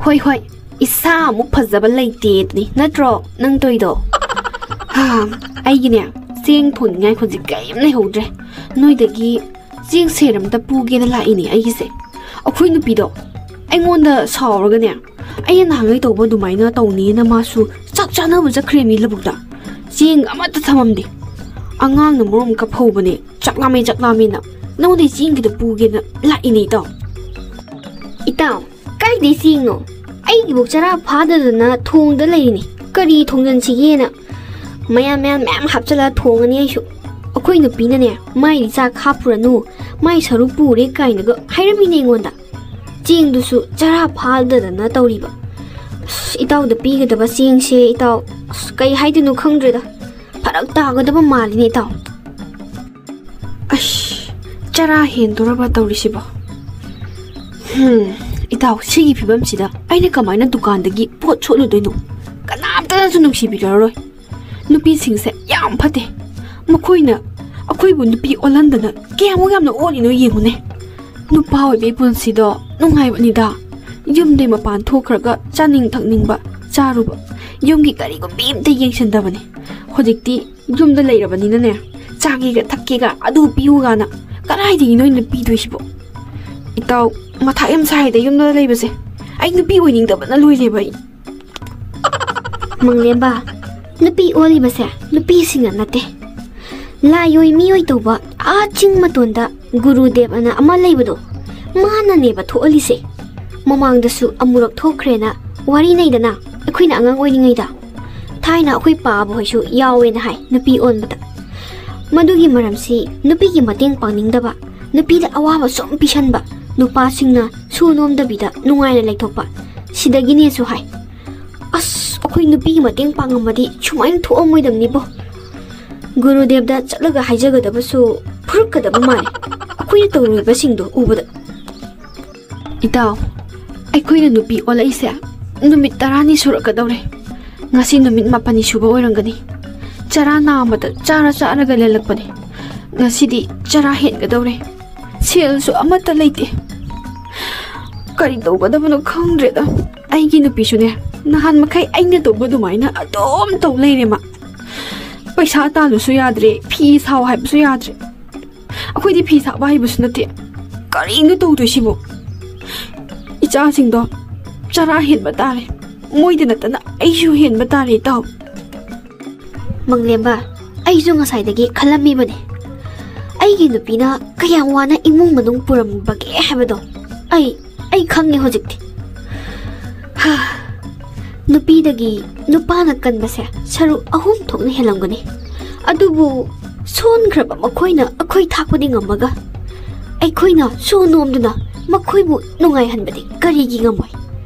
ꯍꯣꯏ, ꯍꯣꯏ, ꯏꯁꯥ ꯑꯃꯨꯛ ꯐꯖꯕ ꯂꯩꯇꯦ ꯑꯗꯨꯅꯤ ꯅꯠꯇ꯭ꯔꯣ ꯅꯪ ꯇꯧꯏꯗꯣ? ꯍꯥ, ꯑꯩꯒꯤꯅꯦ, ꯆꯦꯡ ꯊꯣꯡꯅꯤꯡꯉꯥꯏ ꯍꯧꯖꯤꯛ ꯀꯔꯤꯝ ꯂꯩꯍꯧꯗ꯭ꯔꯦ꯫ ꯅꯣꯏꯗꯒꯤ ꯆꯦꯡ ꯁꯦꯔ ꯑꯝꯇ ꯄꯨꯒꯦꯅ ꯂꯥꯛꯏꯅꯦ ꯑꯩꯒꯤꯁꯦ꯫ ꯑꯩꯈꯣꯏ ꯅꯨꯄꯤꯗꯣ ꯑꯩꯉꯣꯟꯗ ꯁꯥꯎꯔꯒꯅꯦ, ꯑꯩꯅ ꯅꯍꯥꯟꯉꯩ ꯇꯧꯕ ꯑꯗꯨꯃꯥꯏꯅ ꯇꯧꯅꯤꯅ ꯃꯥꯁꯨ ꯆꯥꯛ ꯆꯥꯅꯕ ꯆꯠꯈ꯭ꯔꯦꯃꯤ ꯂꯧꯕꯨꯛꯇ꯫ ꯆꯦꯡ ꯑꯃꯠꯇ ꯊꯝꯃꯝꯗꯦ꯫ ꯑꯉꯥꯡꯅ ꯃꯔꯣꯝ ꯀꯞꯍꯧꯕꯅꯦ, "ꯆꯥꯛ ꯂꯥꯝꯃꯦ, ꯆꯥꯛ ꯂꯥꯝꯃꯦꯅ"꯫ ꯅꯉꯣꯟꯗꯩ ꯆꯦꯡ ꯈꯤꯇ ꯄꯨꯒꯦꯅ ꯂꯥꯛꯏꯅꯦ, ꯏꯇꯥꯎ꯫ ꯏꯇꯥꯎ, ꯀꯥꯏꯗꯩ ꯆꯦꯡꯅꯣ? ꯑꯩꯒꯤꯕꯨ ꯆꯔꯥ ꯐꯥꯗꯗꯅ ꯊꯣꯡꯗ ꯂꯩꯔꯤꯅꯤ꯫ ꯀꯔꯤ ꯊꯣꯡꯖꯟꯁꯤꯒꯦꯅ ꯃꯌꯥꯟ ꯃꯌꯥꯟ ꯃꯌꯥꯝ ꯍꯥꯞꯆꯜꯂ ꯊꯣꯡꯉꯅꯤ ꯑꯩꯁꯨ꯫ ꯑꯩꯈꯣꯏ ꯅꯨꯄꯤꯅꯅꯦ, "ꯃꯥꯏꯗꯤ ꯆꯥꯛ ꯍꯥꯞꯄꯨꯔꯅꯨ, ꯃꯥꯏ ꯁꯔꯨꯛ ꯄꯨꯔꯦ" ꯀꯥꯏꯅꯒ ꯍꯥꯏꯔꯝꯃꯤꯅꯦ ꯑꯩꯉꯣꯟꯗ꯫ ꯆꯦꯡꯗꯨꯁꯨ ꯆꯔꯥ ꯐꯥꯗꯗꯅ ꯇꯧꯔꯤꯕ꯫ ꯑꯁ, ꯏꯇꯥꯎꯗ ꯄꯤꯒꯗꯕ ꯆꯦꯡꯁꯦ, ꯏꯇꯥꯎ, ꯑꯁ, ꯀꯩ ꯍꯥꯏꯗꯣꯏꯅꯣ ꯈꯪꯗ꯭ꯔꯦꯗ꯫ ꯐꯔꯛ ꯇꯥꯒꯗꯕ ꯃꯥꯜꯂꯤꯅꯦ, ꯏꯇꯥꯎ꯫ ꯑꯁ, ꯆꯔꯥ ꯍꯦꯟꯗꯣꯔꯕ ꯇꯧꯔꯤꯁꯤꯕꯣ? ꯍꯨꯝ, ꯏꯇꯥꯎ, ꯁꯤꯒꯤ ꯐꯤꯕꯝꯁꯤꯗ ꯑꯩꯅ ꯀꯃꯥꯏꯅ ꯗꯨꯀꯥꯟꯗꯒꯤ ꯄꯣꯠ ꯁꯣꯠꯂꯨꯗꯣꯏꯅꯣ? ꯀꯅꯥꯝꯇꯅꯁꯨ ꯅꯨꯡꯁꯤꯕꯤꯔꯔꯣꯏ꯫ ꯅꯨꯄꯤꯁꯤꯡꯁꯦ ꯌꯥꯝ ꯐꯠꯇꯦ꯫ ꯃꯈꯣꯏꯅ ꯑꯩꯈꯣꯏꯕꯨ ꯅꯨꯄꯤ ꯑꯣꯜꯍꯟꯗꯅ ꯀꯌꯥꯃꯨꯛ ꯌꯥꯝꯅ ꯑꯣꯜꯂꯤꯅꯣ ꯌꯦꯡꯉꯨꯅꯦ꯫ ꯅꯨꯄꯥ ꯑꯣꯏꯕꯒꯤ ꯄꯨꯟꯁꯤꯗꯣ ꯅꯨꯡꯉꯥꯏꯕꯅꯤꯗ꯫ ꯌꯨꯝꯗꯩ ꯃꯄꯥꯟ ꯊꯣꯛꯈ꯭ꯔꯒ ꯆꯥꯅꯤꯡ ꯊꯛꯅꯤꯡꯕ ꯆꯥꯔꯨꯕ, ꯌꯨꯝꯒꯤ ꯀꯔꯤꯒꯨꯝꯕ ꯑꯝꯇ ꯌꯦꯡꯁꯤꯟꯗꯕꯅꯦ꯫ ꯍꯧꯖꯤꯛꯇꯤ ꯌꯨꯝꯗ ꯂꯩꯔꯕꯅꯤꯅꯅꯦ, ꯆꯥꯒꯦꯒ ꯊꯛꯀꯦꯒ ꯑꯗꯨ ꯄꯤꯌꯨꯒꯅ ꯀꯗꯥꯏꯗꯒꯤꯅꯣ ꯑꯩꯅ ꯄꯤꯗꯣꯏꯁꯤꯕꯣ? ꯏꯇꯥꯎ, ꯃꯊꯥ ꯌꯥꯝ ꯁꯥꯏꯗ ꯌꯨꯝꯗ ꯂꯩꯕꯁꯦ꯫ ꯑꯩ ꯅꯨꯄꯤ ꯑꯣꯏꯅꯤꯡꯗꯕꯅ ꯂꯣꯏꯔꯦꯕ ꯑꯩ꯫ ꯃꯪꯂꯦꯝꯕ, ꯅꯨꯄꯤ ꯑꯣꯜꯂꯤꯕꯁꯦ ꯅꯨꯄꯤꯁꯤꯡꯅ ꯅꯠꯇꯦ꯫ ꯂꯥꯏ ꯑꯣꯏ ꯃꯤ ꯑꯣꯏ ꯇꯧꯕ ꯑꯥ ꯆꯤꯡ ꯃꯇꯣꯟꯗ ꯒꯨꯔꯨꯗꯦꯕ ꯑꯅ ꯑꯃ ꯂꯩꯕꯗꯣ, ꯃꯥꯅꯅꯦꯕ ꯊꯣꯛꯍꯜꯂꯤꯁꯦ꯫ ꯃꯃꯥꯡꯗꯁꯨ ꯑꯃꯨꯔꯛ ꯊꯣꯛꯈ꯭ꯔꯦꯅ ꯋꯥꯔꯤ ꯅꯩꯗꯅ, ꯑꯩꯈꯣꯏꯅ ꯑꯉꯥꯡ ꯑꯣꯏꯔꯤꯉꯩꯗ꯫ ꯊꯥꯏꯅ ꯑꯩꯈꯣꯏ ꯄꯥꯕ ꯍꯣꯏꯁꯨ ꯌꯥꯎꯋꯦꯅ ꯍꯥꯏ ꯅꯨꯄꯤ ꯑꯣꯟꯕꯗ꯫ ꯃꯗꯨꯒꯤ ꯃꯔꯝꯁꯤ ꯅꯨꯄꯤꯒꯤ ꯃꯇꯦꯡ ꯄꯥꯡꯅꯤꯡꯗꯕ, ꯅꯨꯄꯤꯗ ꯑꯋꯥꯕ ꯁꯨꯝ ꯄꯤꯁꯟꯕ, ꯅꯨꯄꯥꯁꯤꯡꯅ ꯁꯨ ꯅꯣꯝꯗꯕꯤꯗ ꯅꯨꯡꯉꯥꯏꯅ ꯂꯩꯊꯣꯛꯄ, ꯁꯤꯗꯒꯤꯅꯦꯁꯨ ꯍꯥꯏ꯫ ꯑꯁ, ꯑꯩꯈꯣꯏ ꯅꯨꯄꯤꯒꯤ ꯃꯇꯦꯡ ꯄꯥꯡꯉꯝꯃꯗꯤ ꯁꯨꯃꯥꯏꯅ ꯊꯣꯛꯑꯝꯃꯣꯏꯗꯕꯅꯤꯕꯣ꯫ ꯒꯨꯔꯨꯗꯦꯕꯗ ꯆꯠꯂꯒ ꯍꯥꯏꯖꯒꯗꯕꯁꯨ ꯐꯨꯔꯛꯀꯗꯕ ꯃꯥꯜꯂꯦ, ꯑꯩꯈꯣꯏꯅ ꯇꯧꯔꯨꯔꯤꯕꯁꯤꯡꯗꯣ ꯎꯕꯗ꯫ ꯏꯇꯥꯎ, ꯑꯩꯈꯣꯏꯅ ꯅꯨꯄꯤ ꯑꯣꯜꯂꯛꯏꯁꯦ ꯅꯨꯃꯤꯠ ꯇꯔꯥꯅꯤ ꯁꯨꯔꯛꯀꯗꯧꯔꯦ꯫ ꯉꯁꯤ ꯅꯨꯃꯤꯠ ꯃꯥꯄꯟꯅꯤ ꯁꯨꯕ ꯑꯣꯏꯔꯝꯒꯅꯤ꯫ ꯆꯔꯥ ꯅꯥꯝꯃꯇ ꯆꯥꯔ ꯆꯥꯔꯒ ꯂꯦꯜꯂꯛꯄꯅꯦ꯫ ꯉꯁꯤꯗꯤ ꯆꯔꯥ ꯍꯦꯟꯒꯗꯧꯔꯦ꯫ ꯁꯦꯜꯁꯨ ꯑꯃꯠꯇ ꯂꯩꯇꯦ꯫ ꯀꯔꯤ ꯇꯧꯒꯗꯕꯅꯣ ꯈꯪꯗ꯭ꯔꯦꯗ꯫ ꯑꯩꯒꯤ ꯅꯨꯄꯤꯁꯨꯅꯦ, ꯅꯍꯥꯟ ꯃꯈꯩ ꯑꯩꯅ ꯇꯧꯕ ꯑꯗꯨꯃꯥꯏꯅ ꯑꯗꯨꯝ ꯇꯧ ꯂꯩꯔꯦ ꯃꯥ꯫ ꯄꯩꯁꯥ ꯇꯥꯜꯂꯨꯁꯨ ꯌꯥꯗ꯭ꯔꯦ, ꯐꯤ ꯁꯥꯎ ꯍꯥꯏꯕꯁꯨ ꯌꯥꯗ꯭ꯔꯦ꯫ ꯑꯩꯈꯣꯏꯗꯤ ꯐꯤ ꯁꯥꯕ ꯍꯩꯕꯁꯨ ꯅꯠꯇꯦ꯫ ꯀꯔꯤꯅꯣ ꯇꯧꯗꯣꯏꯁꯤꯕꯣ? ꯏꯆꯥꯁꯤꯡꯗꯣ ꯆꯔꯥ ꯍꯦꯟꯕ ꯇꯥꯔꯦ꯫ ꯃꯣꯏꯗ ꯅꯠꯇꯅ ꯑꯩꯁꯨ ꯍꯦꯟꯕ ꯇꯥꯔꯦ, ꯏꯇꯥꯎ꯫ ꯃꯪꯂꯦꯝꯕ, ꯑꯩꯁꯨ ꯉꯁꯥꯏꯗꯒꯤ ꯈꯜꯂꯝꯃꯤꯕꯅꯦ, ꯑꯩꯒꯤ ꯅꯨꯄꯤꯅ ꯀꯌꯥꯝ ꯋꯥꯅ ꯏꯃꯨꯡ ꯃꯅꯨꯡ ꯄꯨꯔꯝꯕꯒꯦ ꯍꯥꯏꯕꯗꯣ꯫ ꯑꯩ, ꯑꯩ ꯈꯪꯉꯦ ꯍꯧꯖꯤꯛꯇꯤ꯫ ꯍꯥ, ꯅꯨꯄꯤꯗꯒꯤ ꯅꯨꯄꯥꯅ ꯀꯟꯕꯁꯦ ꯁꯔꯨꯛ ꯑꯍꯨꯝ ꯊꯣꯛꯅ ꯍꯦꯜꯂꯝꯒꯅꯤ꯫ ꯑꯗꯨꯕꯨ ꯁꯣꯟꯈ꯭ꯔꯕ ꯃꯈꯣꯏꯅ ꯑꯩꯈꯣꯏ ꯊꯥꯛꯄꯗꯤ ꯉꯝꯃꯒ, ꯑꯩꯈꯣꯏꯅ ꯁꯨ ꯅꯣꯝꯗꯨꯅ ꯃꯈꯣꯏꯕꯨ ꯅꯨꯡꯉꯥꯏꯍꯟꯕꯗꯤ ꯀꯔꯤꯒꯤ ꯉꯝꯃꯣꯏ?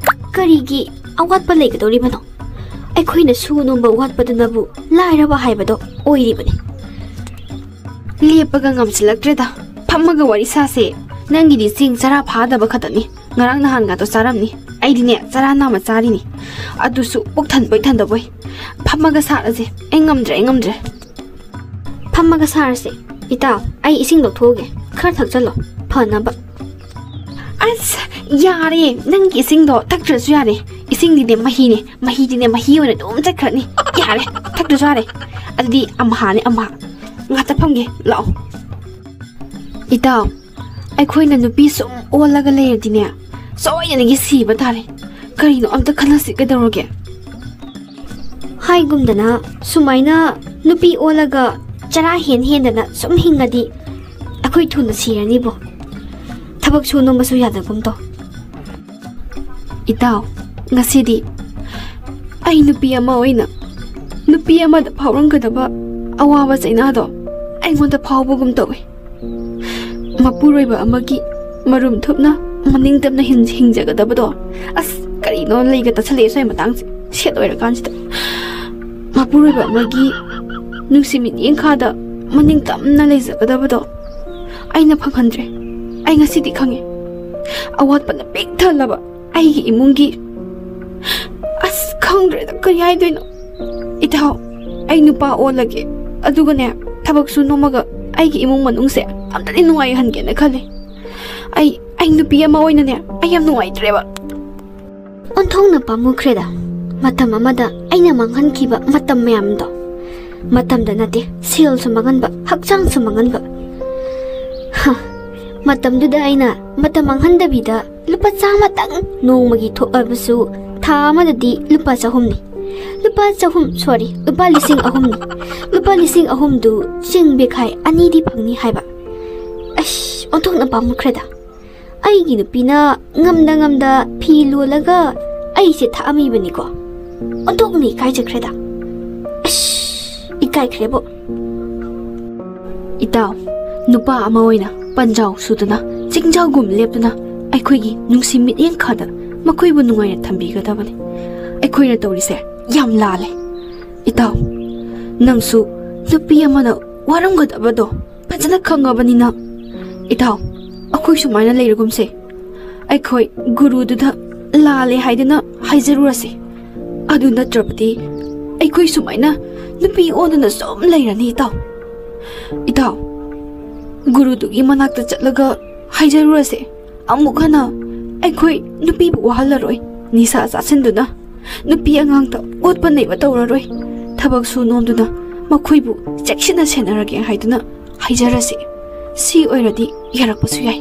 ꯀꯔꯤꯒꯤ ꯑꯋꯥꯠꯄ ꯂꯩꯒꯗꯧꯔꯤꯕꯅꯣ? ꯑꯩꯈꯣꯏꯅ ꯁꯨ ꯅꯣꯝꯕ ꯋꯥꯠꯄꯗꯨꯅꯕꯨ ꯂꯥꯏꯔꯕ ꯍꯥꯏꯕꯗꯣ ꯑꯣꯏꯔꯤꯕꯅꯤ꯫ ꯂꯦꯞꯄꯒ ꯉꯝꯁꯤꯜꯂꯛꯇ꯭ꯔꯦꯗ꯫ ꯐꯝꯃꯒ ꯋꯥꯔꯤ ꯁꯥꯁꯦ꯫ ꯅꯪꯒꯤꯗꯤ ꯆꯦꯡ ꯆꯔꯥ ꯐꯥꯗꯕ ꯈꯛꯇꯅꯤ꯫ ꯉꯔꯥꯡ ꯅꯍꯥꯟꯒꯗꯣ ꯆꯥꯔꯝꯅꯤ꯫ ꯑꯩꯗꯤꯅꯦ, ꯆꯔꯥ ꯅꯥꯝꯃ ꯆꯥꯔꯤꯅꯤ꯫ ꯑꯗꯨꯁꯨ ꯄꯨꯛ ꯊꯟꯕꯣꯏ ꯊꯟꯗꯕꯣꯏ꯫ ꯐꯝꯃꯒ ꯁꯥꯔꯁꯦ꯫ ꯑꯩ ꯉꯝꯗ꯭ꯔꯦ, ꯑꯩ ꯉꯝꯗ꯭ꯔꯦ꯫ ꯐꯝꯃꯒ ꯁꯥꯔꯁꯦ꯫ ꯏꯇꯥꯎ, ꯑꯩ ꯏꯁꯤꯡ ꯂꯧꯊꯣꯛꯎꯒꯦ꯫ ꯈꯔ ꯊꯛꯆꯜꯂꯣ, ꯐꯅꯕ꯫ ꯑꯁ, ꯌꯥꯔꯦ, ꯅꯪꯒꯤ ꯏꯁꯤꯡꯗꯣ ꯊꯛꯇ꯭ꯔꯁꯨ ꯌꯥꯔꯦ꯫ ꯏꯁꯤꯡꯗꯤꯅꯦ ꯃꯍꯤꯅꯦ, ꯃꯍꯤꯗꯤꯅꯦ ꯃꯍꯤ ꯑꯣꯏꯅ ꯑꯗꯨꯝ ꯆꯠꯈ꯭ꯔꯅꯤ꯫ ꯌꯥꯔꯦ, ꯊꯛꯇ꯭ꯔꯁꯨ ꯌꯥꯔꯦ꯫ ꯑꯗꯨꯗꯤ ꯑꯝꯍꯥꯅꯦ, ꯑꯝꯍꯥ꯫ ꯉꯥꯛꯇ ꯐꯝꯒꯦ, ꯂꯥꯛꯑꯣ꯫ ꯏꯇꯥꯎ, ꯑꯩꯈꯣꯏꯅ ꯅꯨꯄꯤ ꯁꯨꯝ ꯑꯣꯜꯂꯒ ꯂꯩꯔꯗꯤꯅꯦ, ꯁꯣꯏꯗꯅꯒꯤ ꯁꯤꯕ ꯇꯥꯔꯦ꯫ ꯀꯔꯤꯅꯣ ꯑꯝꯇ ꯈꯟꯅꯁꯤ, ꯀꯩꯗꯧꯔꯒꯦ? ꯍꯥꯏꯒꯨꯝꯗꯅ, ꯁꯨꯃꯥꯏꯅ ꯅꯨꯄꯤ ꯑꯣꯜꯂꯒ ꯆꯔꯥ ꯍꯦꯟ ꯍꯦꯟꯗꯅ ꯁꯨꯝ ꯍꯤꯡꯉꯗꯤ ꯑꯩꯈꯣꯏ ꯊꯨꯅ ꯁꯤꯔꯅꯤꯕꯣ꯫ ꯊꯕꯛ ꯁꯨ ꯅꯣꯝꯕꯁꯨ ꯌꯥꯗꯒꯨꯝ ꯇꯧ꯫ ꯏꯇꯥꯎ, ꯉꯁꯤꯗꯤ ꯑꯩ ꯅꯨꯄꯤ ꯑꯃ ꯑꯣꯏꯅ ꯅꯨꯄꯤ ꯑꯃꯗ ꯐꯥꯎꯔꯝꯒꯗꯕ ꯑꯋꯥꯕ ꯆꯩꯅꯥꯗꯣ ꯑꯩꯉꯣꯟꯗ ꯐꯥꯎꯕꯒꯨꯝ ꯇꯧꯏ꯫ ꯃꯄꯨꯔꯣꯏꯕ ꯑꯃꯒꯤ ꯃꯔꯨꯝ ꯊꯨꯞꯅ ꯃꯅꯤꯡ ꯇꯝꯅ ꯍꯤꯡ-, ꯍꯤꯡꯖꯒꯗꯕꯗꯣ꯫ ꯑꯁ, ꯀꯔꯤꯅꯣ ꯂꯩꯒ ꯇꯠꯁꯜꯂꯛꯑꯦ ꯁ꯭ꯋꯥꯏ ꯃꯇꯥꯡꯁꯦ, ꯁꯦꯠ ꯑꯣꯏꯔꯀꯥꯟꯁꯤꯗ꯫ ꯃꯄꯨꯔꯣꯏꯕ ꯑꯃꯒꯤ ꯅꯨꯡꯁꯤ ꯃꯤꯠꯌꯦꯡꯈꯥꯗ ꯃꯅꯤꯡ ꯇꯝꯅ ꯂꯩꯖꯒꯗꯕꯗꯣ ꯑꯩꯅ ꯐꯪꯍꯟꯗ꯭ꯔꯦ꯫ ꯑꯩ ꯉꯁꯤꯗꯤ ꯈꯪꯉꯦ, ꯑꯋꯥꯠꯄꯅ ꯄꯤꯛ ꯊꯜꯂꯕ ꯑꯩꯒꯤ ꯏꯃꯨꯡꯒꯤ, ꯑꯁ, ꯈꯪꯗ꯭ꯔꯦꯗ, ꯀꯔꯤ ꯍꯥꯏꯗꯣꯏꯅꯣ꯫ ꯏꯇꯥꯎ, ꯑꯩ ꯅꯨꯄꯥ ꯑꯣꯜꯂꯒꯦ, ꯑꯗꯨꯒꯅꯦ, ꯊꯕꯛꯁꯨ ꯅꯣꯝꯃꯒ ꯑꯩꯒꯤ ꯏꯃꯨꯡ ꯃꯅꯨꯡꯁꯦ ꯑꯝꯇꯗꯤ ꯅꯨꯡꯉꯥꯏꯍꯟꯒꯦꯅ ꯈꯜꯂꯦ꯫ ꯑꯩ, ꯑꯩ ꯅꯨꯄꯤ ꯑꯃ ꯑꯣꯏꯅꯅꯦ, ꯑꯩ ꯌꯥꯝ ꯅꯨꯡꯉꯥꯏꯇ꯭ꯔꯦꯕ꯫ ꯑꯣꯟꯊꯣꯛꯅ ꯄꯥꯝꯃꯨꯈ꯭ꯔꯦꯗ꯫ ꯃꯇꯝ ꯑꯃꯗ ꯑꯩꯅ ꯃꯥꯡꯍꯟꯈꯤꯕ ꯃꯇꯝ ꯃꯌꯥꯝꯗꯣ, ꯃꯇꯝꯗ ꯅꯠꯇꯦ, ꯁꯦꯜꯁꯨ ꯃꯥꯡꯍꯟꯕ, ꯍꯛꯆꯥꯡꯁꯨ ꯃꯥꯡꯍꯟꯕ꯫ ꯍ, ꯃꯇꯝꯗꯨꯗ ꯑꯩꯅ ꯃꯇꯝ ꯃꯥꯡꯍꯟꯗꯕꯤꯗ ꯂꯨꯄꯥ ꯆꯥꯝꯃꯇꯪ ꯅꯣꯡꯃꯒꯤ ꯊꯣꯛꯂꯕꯁꯨ, ꯊꯥ ꯑꯃꯗꯗꯤ ꯂꯨꯄꯥ ꯆꯍꯨꯝꯅꯤ꯫ ꯂꯨꯄꯥ ꯆꯍꯨꯝ, sorry, ꯂꯨꯄꯥ ꯂꯤꯁꯤꯡ ꯑꯍꯨꯝꯅꯤ꯫ ꯂꯨꯄꯥ ꯂꯤꯁꯤꯡ ꯑꯍꯨꯝꯗꯨ ꯆꯦꯡ ꯕꯦꯈꯥꯏ ꯑꯅꯤꯗꯤ ꯐꯪꯅꯤ ꯍꯥꯏꯕ꯫ ꯑꯁ, ꯑꯣꯟꯊꯣꯛꯅ ꯄꯥꯝꯃꯨꯈ꯭ꯔꯦꯗ꯫ ꯑꯩꯒꯤ ꯅꯨꯄꯤꯅ ꯉꯝꯗ ꯉꯝꯗ ꯐꯤ ꯂꯣꯜꯂꯒ ꯑꯩꯁꯦ ꯊꯥꯛꯑꯝꯃꯤꯕꯅꯤꯀꯣ꯫ ꯑꯣꯟꯊꯣꯛꯅ ꯏꯀꯥꯏꯖꯈ꯭ꯔꯦꯗ꯫ ꯑꯁ, ꯏꯀꯥꯏꯈ꯭ꯔꯦꯕꯣ꯫ ꯏꯇꯥꯎ, ꯅꯨꯄꯥ ꯑꯃ ꯑꯣꯏꯅ ꯄꯟꯖꯥꯎ ꯁꯨꯗꯨꯅ, ꯆꯤꯡꯖꯥꯎꯒꯨꯝ ꯂꯦꯞꯇꯨꯅ ꯑꯩꯈꯣꯏꯒꯤ ꯅꯨꯡꯁꯤ ꯃꯤꯠꯌꯦꯡ ꯈꯥꯗ ꯃꯈꯣꯏꯕꯨ ꯅꯨꯡꯉꯥꯏꯅ ꯊꯝꯕꯤꯒꯗꯕꯅꯤ꯫ ꯑꯩꯈꯣꯏꯅ ꯇꯧꯔꯤꯁꯦ ꯌꯥꯝ ꯂꯥꯜꯂꯦ꯫ ꯏꯇꯥꯎ, ꯅꯪꯁꯨ ꯅꯨꯄꯤ ꯑꯃꯅ ꯋꯥꯔꯝꯒꯗꯕꯗꯣ ꯐꯖꯅ ꯈꯪꯉꯕꯅꯤꯅ, ꯏꯇꯥꯎ, ꯑꯩꯈꯣꯏ ꯁꯨꯃꯥꯏꯅ ꯂꯩꯔꯒꯨꯝꯁꯦ꯫ ꯑꯩꯈꯣꯏ ꯒꯨꯔꯨꯗꯨꯗ ꯂꯥꯜꯂꯦ ꯍꯥꯏꯗꯨꯅ ꯍꯥꯏꯖꯔꯨꯔꯁꯤ꯫ ꯑꯗꯨ ꯅꯠꯇ꯭ꯔꯕꯗꯤ ꯑꯩꯈꯣꯏ ꯁꯨꯃꯥꯏꯅ ꯅꯨꯄꯤ ꯑꯣꯟꯗꯨꯅ ꯁꯨꯝ ꯂꯩꯔꯅꯤ, ꯏꯇꯥꯎ꯫ ꯏꯇꯥꯎ, ꯒꯨꯔꯨꯗꯨꯒꯤ ꯃꯅꯥꯛꯇ ꯆꯠꯂꯒ ꯍꯥꯏꯖꯔꯨꯔꯁꯦ꯫ ꯑꯃꯨꯛ ꯍꯟꯅ ꯑꯩꯈꯣꯏ ꯅꯨꯄꯤꯕꯨ ꯋꯥꯍꯜꯂꯔꯣꯏ꯫ ꯅꯤꯁꯥ ꯆꯥꯁꯤꯟꯗꯨꯅ ꯅꯨꯄꯤ ꯑꯉꯥꯡꯇ ꯑꯣꯠꯄ ꯅꯩꯕ ꯇꯧꯔꯔꯣꯏ꯫ ꯊꯕꯛ ꯁꯨ ꯅꯣꯝꯗꯨꯅ ꯃꯈꯣꯏꯕꯨ ꯆꯦꯛꯁꯤꯟꯅ ꯁꯦꯟꯅꯔꯒꯦ ꯍꯥꯏꯗꯨꯅ ꯍꯥꯏꯖꯔꯁꯤ꯫ ꯁꯤ ꯑꯣꯏꯔꯗꯤ ꯌꯥꯔꯛꯄꯁꯨ ꯌꯥꯏ꯫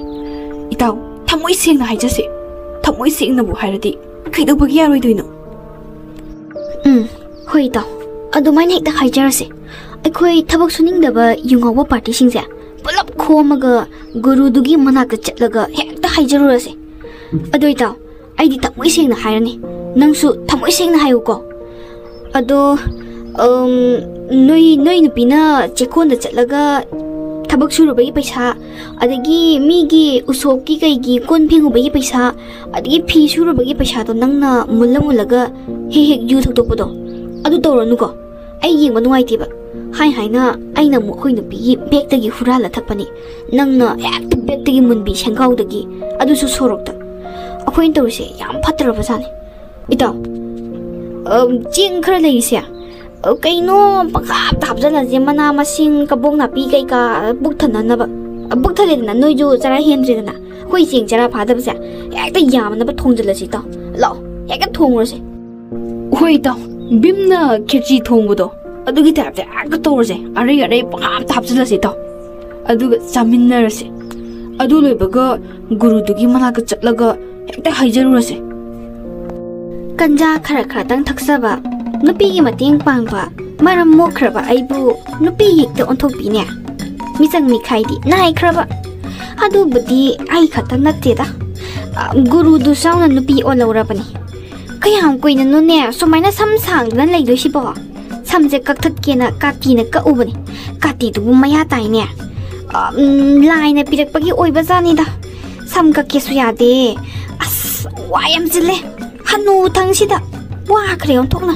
ꯏꯇꯥꯎ, ꯊꯃꯣꯏ ꯁꯦꯡꯅ ꯍꯥꯏꯖꯁꯤ꯫ ꯊꯃꯣꯏ ꯁꯦꯡꯅꯕꯨ ꯍꯥꯏꯔꯗꯤ ꯀꯩꯗꯧꯕꯒꯤ ꯌꯥꯔꯣꯏꯗꯣꯏꯅꯣ? ꯎꯝ, ꯍꯣꯏ ꯏꯇꯥꯎ, ꯑꯗꯨꯃꯥꯏꯅ ꯍꯦꯛꯇ ꯍꯥꯏꯖꯔꯁꯦ꯫ ꯑꯩꯈꯣꯏ ꯊꯕꯛ ꯁꯨꯅꯤꯡꯗꯕ ꯌꯨ ꯉꯥꯎꯕ ꯄꯥꯔꯇꯤꯁꯤꯡꯁꯦ ꯄꯨꯂꯞ ꯈꯣꯝꯃꯒ ꯒꯨꯔꯨꯗꯨꯒꯤ ꯃꯅꯥꯛꯇ ꯆꯠꯂꯒ ꯍꯦꯛꯇ ꯍꯥꯏꯖꯔꯨꯔꯁꯦ꯫ ꯑꯗꯣ ꯏꯇꯥꯎ, ꯑꯩꯗꯤ ꯊꯃꯣꯏ ꯁꯦꯡꯅ ꯍꯥꯏꯔꯅꯤ, ꯅꯪꯁꯨ ꯊꯃꯣꯏ ꯁꯦꯡꯅ ꯍꯥꯏꯌꯨꯀꯣ꯫ ꯑꯗꯣ, ꯎꯝ, ꯅꯣꯏ, ꯅꯣꯏ ꯅꯨꯄꯤꯅ ꯆꯦꯛꯀꯣꯟꯗ ꯆꯠꯂꯒ ꯊꯕꯛ ꯁꯨꯔꯨꯕꯒꯤ ꯄꯩꯁꯥ, ꯑꯗꯒꯤ ꯃꯤꯒꯤ ꯎꯁꯣꯞꯀꯤ ꯀꯩꯒꯤ ꯀꯣꯟ ꯐꯦꯡꯉꯨꯕꯒꯤ ꯄꯩꯁꯥ, ꯑꯗꯒꯤ ꯐꯤ ꯁꯨꯔꯨꯕꯒꯤ ꯄꯩꯁꯥꯗꯣ ꯅꯪꯅ ꯃꯨꯜꯂ ꯃꯨꯜꯂꯒ ꯍꯦꯛ ꯍꯦꯛ ꯌꯨ ꯊꯛꯇꯣꯛꯄꯗꯣ, ꯑꯗꯨ ꯇꯧꯔꯅꯨꯀꯣ꯫ ꯑꯩ ꯌꯦꯡꯕ ꯅꯨꯡꯉꯥꯏꯇꯦꯕ꯫ ꯍꯥꯏ ꯍꯥꯏꯅ ꯑꯩꯅ ꯑꯃꯨꯛ ꯑꯩꯈꯣꯏ ꯅꯨꯄꯤꯒꯤ ꯕꯦꯛꯇꯒꯤ ꯍꯨꯔꯥꯜꯂ ꯊꯛꯄꯅꯤ꯫ ꯅꯪꯅ ꯍꯦꯛꯇ ꯕꯦꯛꯇꯒꯤ ꯃꯨꯟꯕꯤ ꯁꯦꯡꯒꯥꯎꯗꯒꯤ, ꯑꯗꯨꯁꯨ ꯁꯣꯔꯣꯛꯇ꯫ ꯑꯩꯈꯣꯏꯅ ꯇꯧꯔꯤꯁꯦ ꯌꯥꯝ ꯐꯠꯇ꯭ꯔꯕ ꯖꯥꯠꯅꯤ꯫ ꯏꯇꯥꯎ, ꯑ, ꯆꯦꯡ ꯈꯔ ꯂꯩꯔꯤꯁꯦ, ꯑ, ꯀꯩꯅꯣ ꯄꯪꯍꯥꯞꯇ ꯍꯥꯞꯆꯜꯂꯁꯦ, ꯃꯅꯥ ꯃꯁꯤꯡ, ꯀꯕꯣꯛ ꯅꯥꯄꯤ ꯀꯩꯀꯥ ꯄꯨꯛ ꯊꯟꯅꯅꯕ꯫ ꯑ, ꯄꯨꯛ ꯊꯜꯂꯦꯗꯅ, ꯅꯣꯏꯁꯨ ꯆꯔꯥ ꯍꯦꯟꯗ꯭ꯔꯦꯗꯅ꯫ ꯑꯩꯈꯣꯏ ꯆꯦꯡ ꯆꯔꯥ ꯐꯥꯗꯕꯁꯦ ꯍꯦꯛꯇ ꯌꯥꯝꯅꯕ ꯊꯣꯡꯖꯤꯜꯂꯁꯤ ꯏꯇꯥꯎ꯫ ꯂꯥꯛꯑꯣ, ꯍꯦꯛꯇ ꯊꯣꯡꯉꯨꯔꯁꯦ꯫ ꯍꯣꯏ ꯏꯇꯥꯎ, ꯚꯤꯝꯅ ꯈꯦꯆꯤ ꯊꯣꯡꯕꯗꯣ ꯑꯗꯨꯒꯤ ꯇꯥꯏꯞꯇ ꯍꯦꯛꯇ ꯇꯧꯔꯁꯦ꯫ ꯑꯔꯩ ꯑꯔꯩ ꯄꯪꯍꯥꯞꯇ ꯍꯥꯞꯆꯤꯜꯂꯁꯦ ꯏꯇꯥꯎ, ꯑꯗꯨꯒ ꯆꯥꯃꯤꯟꯅꯔꯁꯦ꯫ ꯑꯗꯨ ꯂꯣꯏꯕꯒ ꯒꯨꯔꯨꯗꯨꯒꯤ ꯃꯅꯥꯛꯇ ꯆꯠꯂꯒ ꯍꯦꯛꯇ ꯍꯥꯏꯖꯔꯨꯔꯁꯦ꯫ ꯀꯟꯖꯥ ꯈꯔ ꯈꯔꯇꯪ ꯊꯛꯆꯕ, ꯅꯨꯄꯤꯒꯤ ꯃꯇꯦꯡ ꯄꯥꯡꯕ, ꯃꯔꯝ ꯃꯣꯛꯈ꯭ꯔꯕ ꯑꯩꯕꯨ ꯅꯨꯄꯤ ꯍꯦꯛꯇ ꯑꯣꯟꯊꯣꯛꯄꯤꯅꯦ꯫ ꯃꯤꯆꯪ ꯃꯤꯈꯥꯏꯗꯤ ꯅꯥꯏꯈ꯭ꯔꯕ꯫ ꯑꯗꯨꯕꯨꯗꯤ ꯑꯩ ꯈꯛꯇ ꯅꯠꯇꯦꯗ, ꯑ, ꯒꯨꯔꯨꯗꯨꯁꯨ ꯌꯥꯎꯅ ꯅꯨꯄꯤ ꯑꯣꯜꯍꯧꯔꯕꯅꯤ꯫ ꯀꯌꯥꯝ ꯀꯨꯏꯅꯅꯣꯅꯦ ꯁꯨꯃꯥꯏꯅ ꯁꯝ ꯁꯥꯡꯗꯅ ꯂꯩꯗꯣꯏꯁꯤꯕꯣ? ꯁꯝꯁꯦ ꯀꯛꯊꯠꯀꯦꯅ ꯀꯥꯇꯤꯅ ꯀꯛꯎꯕꯅꯤ꯫ ꯀꯥꯇꯤꯗꯨꯕꯨ ꯃꯌꯥ ꯇꯥꯏꯅꯦ꯫ ꯑ, ꯎꯝ, ꯂꯥꯏꯅ ꯄꯤꯔꯛꯄꯒꯤ ꯑꯣꯏꯕ ꯖꯥꯠꯅꯤꯗ꯫ ꯁꯝ ꯀꯛꯀꯦꯁꯨ ꯌꯥꯗꯦ꯫ ꯑꯁ, ꯋꯥ ꯌꯥꯝ ꯆꯤꯜꯂꯦ꯫ ꯍꯅꯨ ꯊꯪꯁꯤꯗ ꯋꯥꯈ꯭ꯔꯦ ꯑꯣꯟꯊꯣꯛꯅ꯫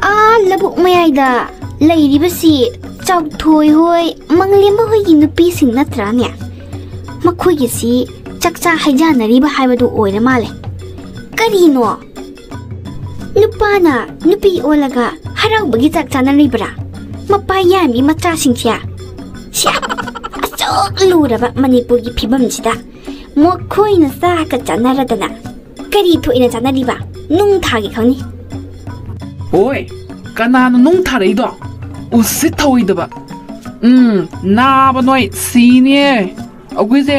ꯑꯥ, ꯂꯧꯕꯨꯛ ꯃꯌꯥꯏꯗ ꯂꯩꯔꯤꯕꯁꯤ ꯆꯥꯎꯊꯣꯏ ꯍꯣꯏ, ꯃꯪꯂꯦꯝꯕ ꯍꯣꯏꯒꯤ ꯅꯨꯄꯤꯁꯤꯡ ꯅꯠꯇ꯭ꯔꯥꯅꯦ? ꯃꯈꯣꯏꯒꯤꯁꯤ ꯆꯥꯛꯆꯥ ꯍꯩꯖꯥꯟꯅꯔꯤꯕ ꯍꯥꯏꯕꯗꯨ ꯑꯣꯏꯔ ꯃꯥꯜꯂꯦ꯫ ꯀꯔꯤꯅꯣ? ꯅꯨꯄꯥꯅ ꯅꯨꯄꯤ ꯑꯣꯜꯂꯒ ꯍꯔꯥꯎꯕꯒꯤ ꯆꯥꯛ ꯆꯥꯅꯔꯤꯕ꯭ꯔꯥ? ꯃꯄꯥ ꯌꯥꯏꯃꯤ ꯃꯆꯥꯁꯤꯡꯁꯦ꯫ ꯁ꯭ꯌꯥ! ꯑꯁꯨꯛ ꯂꯨꯔꯕ ꯃꯅꯤꯄꯨꯔꯒꯤ ꯐꯤꯕꯝꯁꯤꯗ ꯃꯈꯣꯏꯅ ꯆꯥꯛꯀ ꯆꯥꯅꯔꯗꯅ꯫ ꯀꯔꯤ ꯊꯣꯛꯏꯅ ꯆꯥꯅꯔꯤꯕ? ꯅꯨꯡ ꯊꯥꯒꯦ ꯈꯪꯅꯤ꯫ ꯍꯣꯏ, ꯀꯅꯥꯅꯣ ꯅꯨꯡ ꯊꯥꯔꯛꯏꯗꯣ? ꯎꯁꯤꯠ ꯊꯧꯑꯣꯏꯗꯕ꯫ ꯎꯝ, ꯅꯥꯕ ꯅꯣꯏ ꯁꯤꯅꯤꯌꯦ꯫ ꯑꯩꯈꯣꯏꯁꯦ,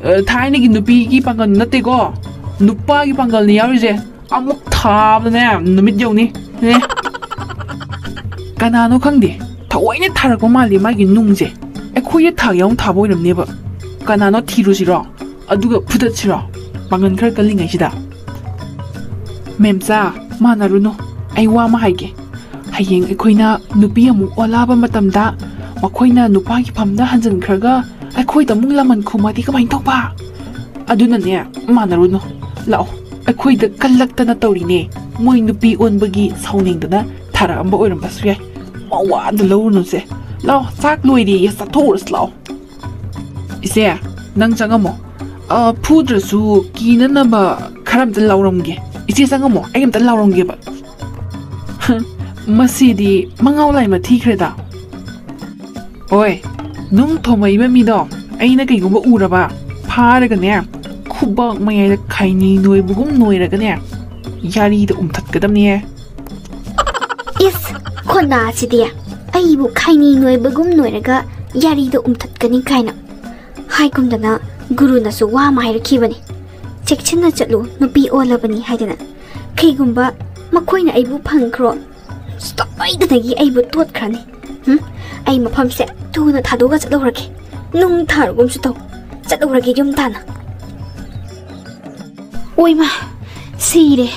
ꯑ, ꯊꯥꯏꯅꯒꯤ ꯅꯨꯄꯤꯒꯤ ꯄꯥꯡꯒꯜ ꯅꯠꯇꯦꯀꯣ, ꯅꯨꯄꯥꯒꯤ ꯄꯥꯡꯒꯜꯅꯤ ꯌꯥꯎꯔꯤꯁꯦ꯫ ꯑꯃꯨꯛ ꯊꯥꯕꯗꯅꯦ ꯅꯨꯃꯤꯠ ꯌꯧꯅꯤ꯫ ꯑꯦ꯫ ꯀꯅꯥꯅꯣ ꯈꯪꯗꯦ, ꯊꯑꯣꯏꯅ ꯊꯥꯔꯛꯄ ꯃꯥꯜꯂꯤ ꯃꯥꯒꯤ ꯅꯨꯡꯁꯦ꯫ ꯑꯩꯈꯣꯏꯗ ꯊꯥꯒꯦ ꯌꯥꯎꯅ ꯊꯥꯕ ꯑꯣꯏꯔꯝꯅꯦꯕ꯫ ꯀꯅꯥꯅꯣ ꯊꯤꯔꯨꯁꯤꯔꯣ? ꯑꯗꯨꯒ ꯐꯨꯗꯠꯁꯤꯔꯣ? ꯄꯥꯡꯒꯜ ꯈꯔ ꯀꯜꯂꯤꯉꯩꯁꯤꯗ꯫ ꯃꯦꯝꯆꯥ, ꯃꯥꯟꯅꯔꯨꯅꯨ꯫ ꯑꯩ ꯋꯥ ꯑꯃ ꯍꯥꯏꯒꯦ꯫ ꯍꯌꯦꯡ ꯑꯩꯈꯣꯏꯅ ꯅꯨꯄꯤ ꯑꯃꯨꯛ ꯑꯣꯜꯂꯛꯑꯕ ꯃꯇꯝꯗ, ꯃꯈꯣꯏꯅ ꯅꯨꯄꯥꯒꯤ ꯐꯝꯗ ꯍꯟꯖꯤꯟꯈ꯭ꯔꯒ ꯑꯩꯈꯣꯏꯗ ꯑꯃꯨꯛ ꯂꯃꯟ ꯈꯨꯝꯃꯗꯤ ꯀꯃꯥꯏꯅ ꯇꯧꯕ? ꯑꯗꯨꯅꯅꯦ, ꯃꯥꯟꯅꯔꯨꯅꯨ꯫ ꯂꯥꯛꯑꯣ, ꯑꯩꯈꯣꯏꯗ ꯀꯜꯂꯛꯇꯅ ꯇꯧꯔꯤꯅꯦ꯫ ꯃꯣꯏ ꯅꯨꯄꯤ ꯑꯣꯟꯕꯒꯤ ꯁꯥꯎꯅꯤꯡꯗꯅ ꯊꯥꯔꯛꯑꯝꯕ ꯑꯣꯏꯔꯝꯕꯁꯨ ꯌꯥꯏ꯫ ꯃꯋꯥꯗ ꯂꯧꯔꯨꯅꯨꯁꯦ꯫ ꯂꯥꯛꯑꯣ, ꯆꯥꯛ ꯂꯣꯏꯔꯦꯌꯦ, ꯆꯥꯊꯣꯛꯎꯔꯁꯤ ꯂꯥꯛꯑꯣ꯫ ꯏꯆꯦ, ꯅꯪ ꯆꯪꯉꯝꯃꯣ꯫ ꯑ, ꯐꯨꯗ꯭ꯔꯁꯨ ꯀꯤꯅꯅꯕ ꯈꯔ ꯑꯝꯇ ꯂꯥꯎꯔꯝꯒꯦ꯫ ꯏꯆꯦ ꯆꯪꯉꯝꯃꯣ, ꯑꯩ ꯑꯝꯇ ꯂꯥꯎꯔꯝꯒꯦꯕ꯫ ꯃꯁꯤꯗꯤ ꯃꯉꯥꯎ ꯂꯥꯏꯃ ꯊꯤꯈ꯭ꯔꯦꯗ꯫ ꯍꯣꯏ, ꯅꯨꯡ ꯊꯣꯝꯃꯛꯏꯕ ꯃꯤꯗꯣ ꯑꯩꯅ ꯀꯩꯒꯨꯝꯕ ꯎꯔꯕ, ꯐꯥꯔꯒꯅꯦ, ꯈꯨꯕꯥꯛ ꯃꯌꯥꯏꯗ ꯈꯩꯅꯤ ꯅꯣꯏꯕꯒꯨꯝ ꯅꯣꯏꯔꯒꯅꯦ, ꯌꯥꯔꯤꯗ ꯎꯝꯊꯠꯀꯗꯕꯅꯤꯍꯦ꯫ ꯏꯁ, ꯈꯣꯟꯗꯥꯁꯤꯗꯤ ꯑꯩꯕꯨ ꯈꯩꯅꯤ ꯅꯣꯏꯕꯒꯨꯝ ꯅꯣꯏꯔꯒ ꯌꯥꯔꯤꯗ ꯎꯝꯊꯠꯀꯅꯤ ꯀꯥꯏꯅ꯫ ꯍꯥꯏꯒꯨꯝꯗꯅ ꯒꯨꯔꯨꯅꯁꯨ ꯋꯥ ꯑꯃ ꯍꯥꯏꯔꯛꯈꯤꯕꯅꯤ, "ꯆꯦꯛꯁꯤꯟꯅ ꯆꯠꯂꯨ, ꯅꯨꯄꯤ ꯑꯣꯜꯂꯕꯅꯤ" ꯍꯥꯏꯗꯅ꯫ ꯀꯩꯒꯨꯝꯕ ꯃꯈꯣꯏꯅ ꯑꯩꯕꯨ ꯐꯪꯈ꯭ꯔꯣ, ꯁꯣꯏꯗꯅꯒꯤ ꯑꯩꯕꯨ ꯇꯣꯠꯈ꯭ꯔꯅꯤ꯫ ꯍꯨꯝ? ꯑꯩ ꯃꯐꯝꯁꯦ ꯊꯨꯅ ꯊꯥꯗꯣꯛꯑꯒ ꯆꯠꯍꯧꯔꯒꯦ꯫ ꯅꯨꯡ ꯊꯥꯔꯨꯒꯨꯝꯁꯨ ꯇꯧ꯫ ꯆꯠꯍꯧꯔꯒꯦ ꯌꯨꯝ ꯇꯥꯟꯅ꯫ ꯑꯣꯏꯃ, ꯁꯤꯔꯦ꯫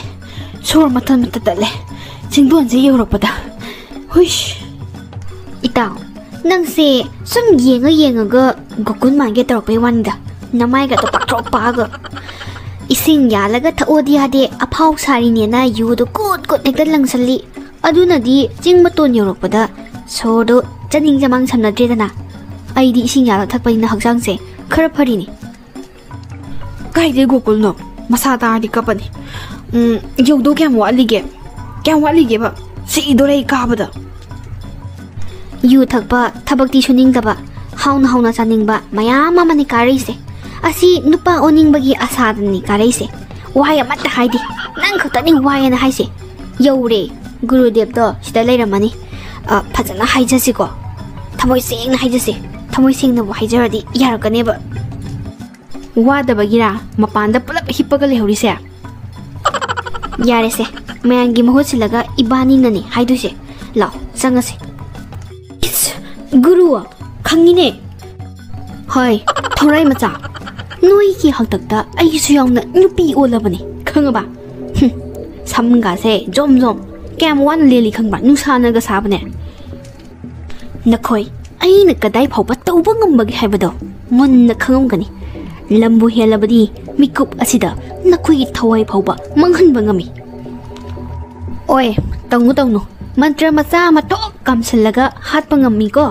ꯁꯣꯔ ꯃꯇꯠ ꯃꯇꯠ ꯇꯠꯂꯦ꯫ ꯆꯤꯡꯗꯣꯟꯁꯦ ꯌꯧꯔꯛꯄꯗ꯫ ꯍꯨꯏꯁ꯫ ꯏꯇꯥꯎ, ꯅꯪꯁꯦ ꯁꯨꯝ ꯌꯦꯡꯉ ꯌꯦꯡꯉꯒ ꯒꯣꯀꯨꯟ ꯃꯥꯟꯒꯦ ꯇꯧꯔꯛꯄꯩ ꯋꯥꯅꯤꯗ꯫ ꯅꯃꯥꯏꯒꯗꯣ ꯄꯥꯛꯊ꯭ꯔꯣꯛ ꯄꯥꯛꯑꯒ꯫ ꯏꯁꯤꯡ ꯌꯥꯜꯂꯒ ꯊꯛꯑꯣꯗꯤ ꯌꯥꯗꯦ, ꯑꯐꯥꯎ ꯁꯥꯔꯤꯅꯦꯅ ꯌꯨꯗꯣ ꯀꯨꯠ ꯀꯨꯠ ꯍꯦꯛꯇ ꯂꯪꯁꯜꯂꯤ꯫ ꯑꯗꯨꯅꯗꯤ ꯆꯤꯡ ꯃꯇꯣꯟ ꯌꯧꯔꯛꯄꯗ ꯁꯣꯔꯗꯣ ꯆꯅꯤꯡ ꯆꯃꯥꯡ ꯁꯝꯅꯗ꯭ꯔꯦꯗꯅ꯫ ꯑꯩꯗꯤ ꯏꯁꯤꯡ ꯌꯥꯜꯂ ꯊꯛꯄꯅꯤꯅ ꯍꯛꯆꯥꯡꯁꯦ ꯈꯔ ꯐꯔꯤꯅꯤ꯫ ꯀꯥꯏꯗꯩ ꯒꯣꯀꯨꯜꯅꯣ? ꯃꯁꯥ ꯇꯥꯔꯗꯤ ꯀꯞꯄꯅꯤ꯫ ꯎꯝ, ꯌꯧꯗꯧ ꯀꯌꯥꯝ ꯋꯥꯠꯂꯤꯒꯦ? ꯀꯌꯥꯝ ꯋꯥꯠꯂꯤꯒꯦꯕ? ꯁꯤꯗꯣꯔꯦ ꯑꯩ ꯀꯥꯕꯗ꯫ ꯌꯨ ꯊꯛꯄ, ꯊꯕꯛꯇꯤ ꯁꯨꯅꯤꯡꯗꯕ, ꯍꯥꯎꯅ ꯍꯥꯎꯅ ꯆꯥꯅꯤꯡꯕ ꯃꯌꯥꯝ ꯑꯃꯅꯤ ꯀꯥꯔꯛꯏꯁꯦ꯫ ꯑꯁꯤ ꯅꯨꯄꯥ ꯑꯣꯟꯅꯤꯡꯕꯒꯤ ꯑꯁꯥꯗꯅꯤ ꯀꯥꯔꯛꯏꯁꯦ꯫ ꯋꯥꯍꯩ ꯑꯃꯠꯇ ꯍꯥꯏꯗꯦ꯫ ꯅꯪ ꯈꯛꯇꯅꯤ ꯋꯥꯏꯌꯦꯅ ꯍꯥꯏꯁꯦ꯫ ꯌꯧꯔꯦ꯫ ꯒꯨꯔꯨꯗꯦꯕꯇꯣ ꯁꯤꯗ ꯂꯩꯔꯝꯃꯅꯤ꯫ ꯑ, ꯐꯖꯅ ꯍꯥꯏꯖꯁꯤꯀꯣ꯫ ꯊꯃꯣꯏ ꯁꯦꯡꯅ ꯍꯥꯏꯖꯁꯤ꯫ ꯊꯃꯣꯏ ꯁꯦꯡꯅꯕꯨ ꯍꯥꯏꯖꯔꯗꯤ ꯌꯥꯔꯛꯀꯅꯦꯕ꯫ ꯋꯥꯗꯕꯒꯤꯔꯥ ꯃꯄꯥꯟꯗ ꯄꯨꯂꯞ ꯍꯤꯞꯄꯒ ꯂꯩꯍꯧꯔꯤꯁꯦ? ꯌꯥꯔꯦꯁꯦ, ꯃꯌꯥꯝꯒꯤ ꯃꯍꯨꯠ ꯁꯤꯜꯂꯒ ꯏꯕꯥꯅꯤꯅꯅꯦ ꯍꯥꯏꯗꯣꯏꯁꯦ꯫ ꯂꯥꯛꯑꯣ, ꯆꯪꯉꯁꯦ꯫ ꯏꯁ, ꯒꯨꯔꯨ, ꯈꯪꯉꯤꯅꯦ꯫ ꯍꯣꯏ, ꯊꯧꯔꯥꯏ ꯃꯆꯥ, ꯅꯣꯏꯒꯤ ꯍꯥꯛꯇꯛꯇ ꯑꯩꯁꯨ ꯌꯥꯎꯅ ꯅꯨꯄꯤ ꯑꯣꯜꯂꯕꯅꯦ, ꯈꯪꯉꯕ? ꯍꯨꯝ, ꯁꯝꯒꯥꯁꯦ ꯖꯣꯝ ꯖꯣꯝ, ꯀꯌꯥꯝ ꯋꯥꯅ ꯂꯦꯜꯂꯤ ꯈꯪꯕ꯭ꯔꯥ? ꯅꯨꯡꯁꯥꯅꯒ ꯁꯥꯕꯅꯦ꯫ ꯅꯈꯣꯏ, ꯑꯩꯅ ꯀꯗꯥꯏ ꯐꯥꯎꯕ ꯇꯧꯕ ꯉꯝꯕꯒꯦ ꯍꯥꯏꯕꯗꯣ ꯃꯨꯟꯅ ꯈꯪꯉꯝꯒꯅꯤ꯫ ꯂꯝꯕꯨ ꯍꯦꯜꯂꯕꯗꯤ ꯃꯤꯀꯨꯞ ꯑꯁꯤꯗ ꯅꯈꯣꯏꯒꯤ ꯊꯋꯥꯏ ꯐꯥꯎꯕ ꯃꯥꯡꯍꯟꯕ ꯉꯝꯃꯤ꯫ ꯑꯣꯏ, ꯇꯧꯅꯨ ꯇꯧꯅꯨ, ꯃꯟꯇ꯭ꯔ ꯃꯆꯥ ꯑꯃ ꯊꯣꯛ ꯀꯥꯝꯁꯤꯜꯂꯒ ꯍꯥꯠꯄ ꯉꯝꯃꯤꯀꯣ꯫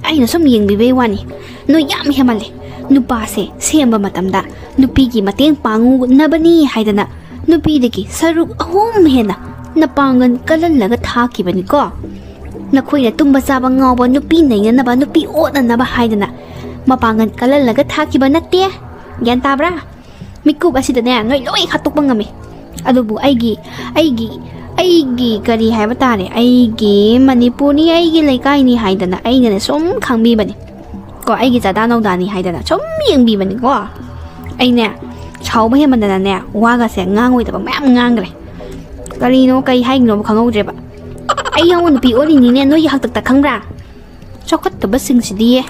ꯑꯩꯅ ꯁꯨꯝ ꯌꯦꯡꯕꯤꯕꯩ ꯋꯥꯅꯤ, ꯅꯣꯏ ꯌꯥꯝ ꯍꯦꯟꯃꯜꯂꯦ꯫ ꯅꯨꯄꯥꯁꯦ ꯁꯦꯝꯕ ꯃꯇꯝꯗ ꯅꯨꯄꯤꯒꯤ ꯃꯇꯦꯡ ꯄꯥꯡꯅꯕꯅꯤ ꯍꯥꯏꯗꯅ ꯅꯨꯄꯤꯗꯒꯤ ꯁꯔꯨꯛ ꯑꯍꯨꯝ ꯍꯦꯟꯅ ꯅꯄꯥꯡꯒꯜ ꯀꯜꯍꯜꯂꯒ ꯊꯥꯈꯤꯕꯅꯤꯀꯣ꯫ ꯅꯈꯣꯏꯅ ꯇꯨꯝꯕ ꯆꯥꯕ ꯉꯥꯎꯕ, ꯅꯨꯄꯤ ꯅꯩꯅꯅꯕ, ꯅꯨꯄꯤ ꯑꯣꯠꯅꯅꯕ ꯍꯥꯏꯗꯅ ꯃꯄꯥꯡꯒꯜ ꯀꯜꯍꯜꯂꯒ ꯊꯥꯈꯤꯕ ꯅꯠꯇꯦ꯫ ꯒ꯭ꯌꯥꯟ ꯇꯥꯕ꯭ꯔꯥ? ꯃꯤꯀꯨꯞ ꯑꯁꯤꯗꯅꯦ, ꯅꯣꯏ ꯂꯣꯏ ꯍꯥꯠꯇꯣꯛꯄ ꯉꯝꯃꯤ꯫ ꯑꯗꯨꯕꯨ ꯑꯩꯒꯤ, ꯑꯩꯒꯤ, ꯑꯩꯒꯤ ꯀꯔꯤ ꯍꯥꯏꯕ ꯇꯥꯔꯦ, ꯑꯩꯒꯤ ꯃꯅꯤꯄꯨꯔꯅꯤ, ꯑꯩꯒꯤ ꯂꯩꯀꯥꯏꯅꯤ ꯍꯥꯏꯗꯅ ꯑꯩꯅꯅꯦ ꯁꯨꯝ ꯈꯪꯕꯤꯕꯅꯤ ꯀꯣ, ꯑꯩꯒꯤ ꯆꯥꯗꯥ ꯅꯧꯗꯥꯅꯤ ꯍꯥꯏꯗꯅ ꯁꯨꯝ ꯌꯦꯡꯕꯤꯕꯅꯤꯀꯣ꯫ ꯑꯩꯅꯦ, ꯁꯥꯎꯕ ꯍꯦꯟꯃꯟꯗꯅꯅꯦ, ꯋꯥꯒꯁꯦ ꯉꯥꯡꯉꯣꯏꯗꯕ ꯃꯌꯥꯝ ꯉꯥꯡꯈ꯭ꯔꯦ꯫ ꯀꯔꯤꯅꯣ, ꯀꯔꯤ ꯍꯥꯏꯅꯣꯕ ꯈꯪꯍꯧꯗ꯭ꯔꯦꯕ꯫ ꯑꯩ ꯌꯥꯎꯅ ꯅꯨꯄꯤ ꯑꯣꯜꯂꯤꯅꯤꯅꯦ ꯅꯣꯏꯒꯤ ꯍꯥꯛꯇꯛꯇ, ꯈꯪꯕ꯭ꯔꯥ? ꯆꯥꯎꯈꯠꯇꯕꯁꯤꯡꯁꯤꯗꯤ꯫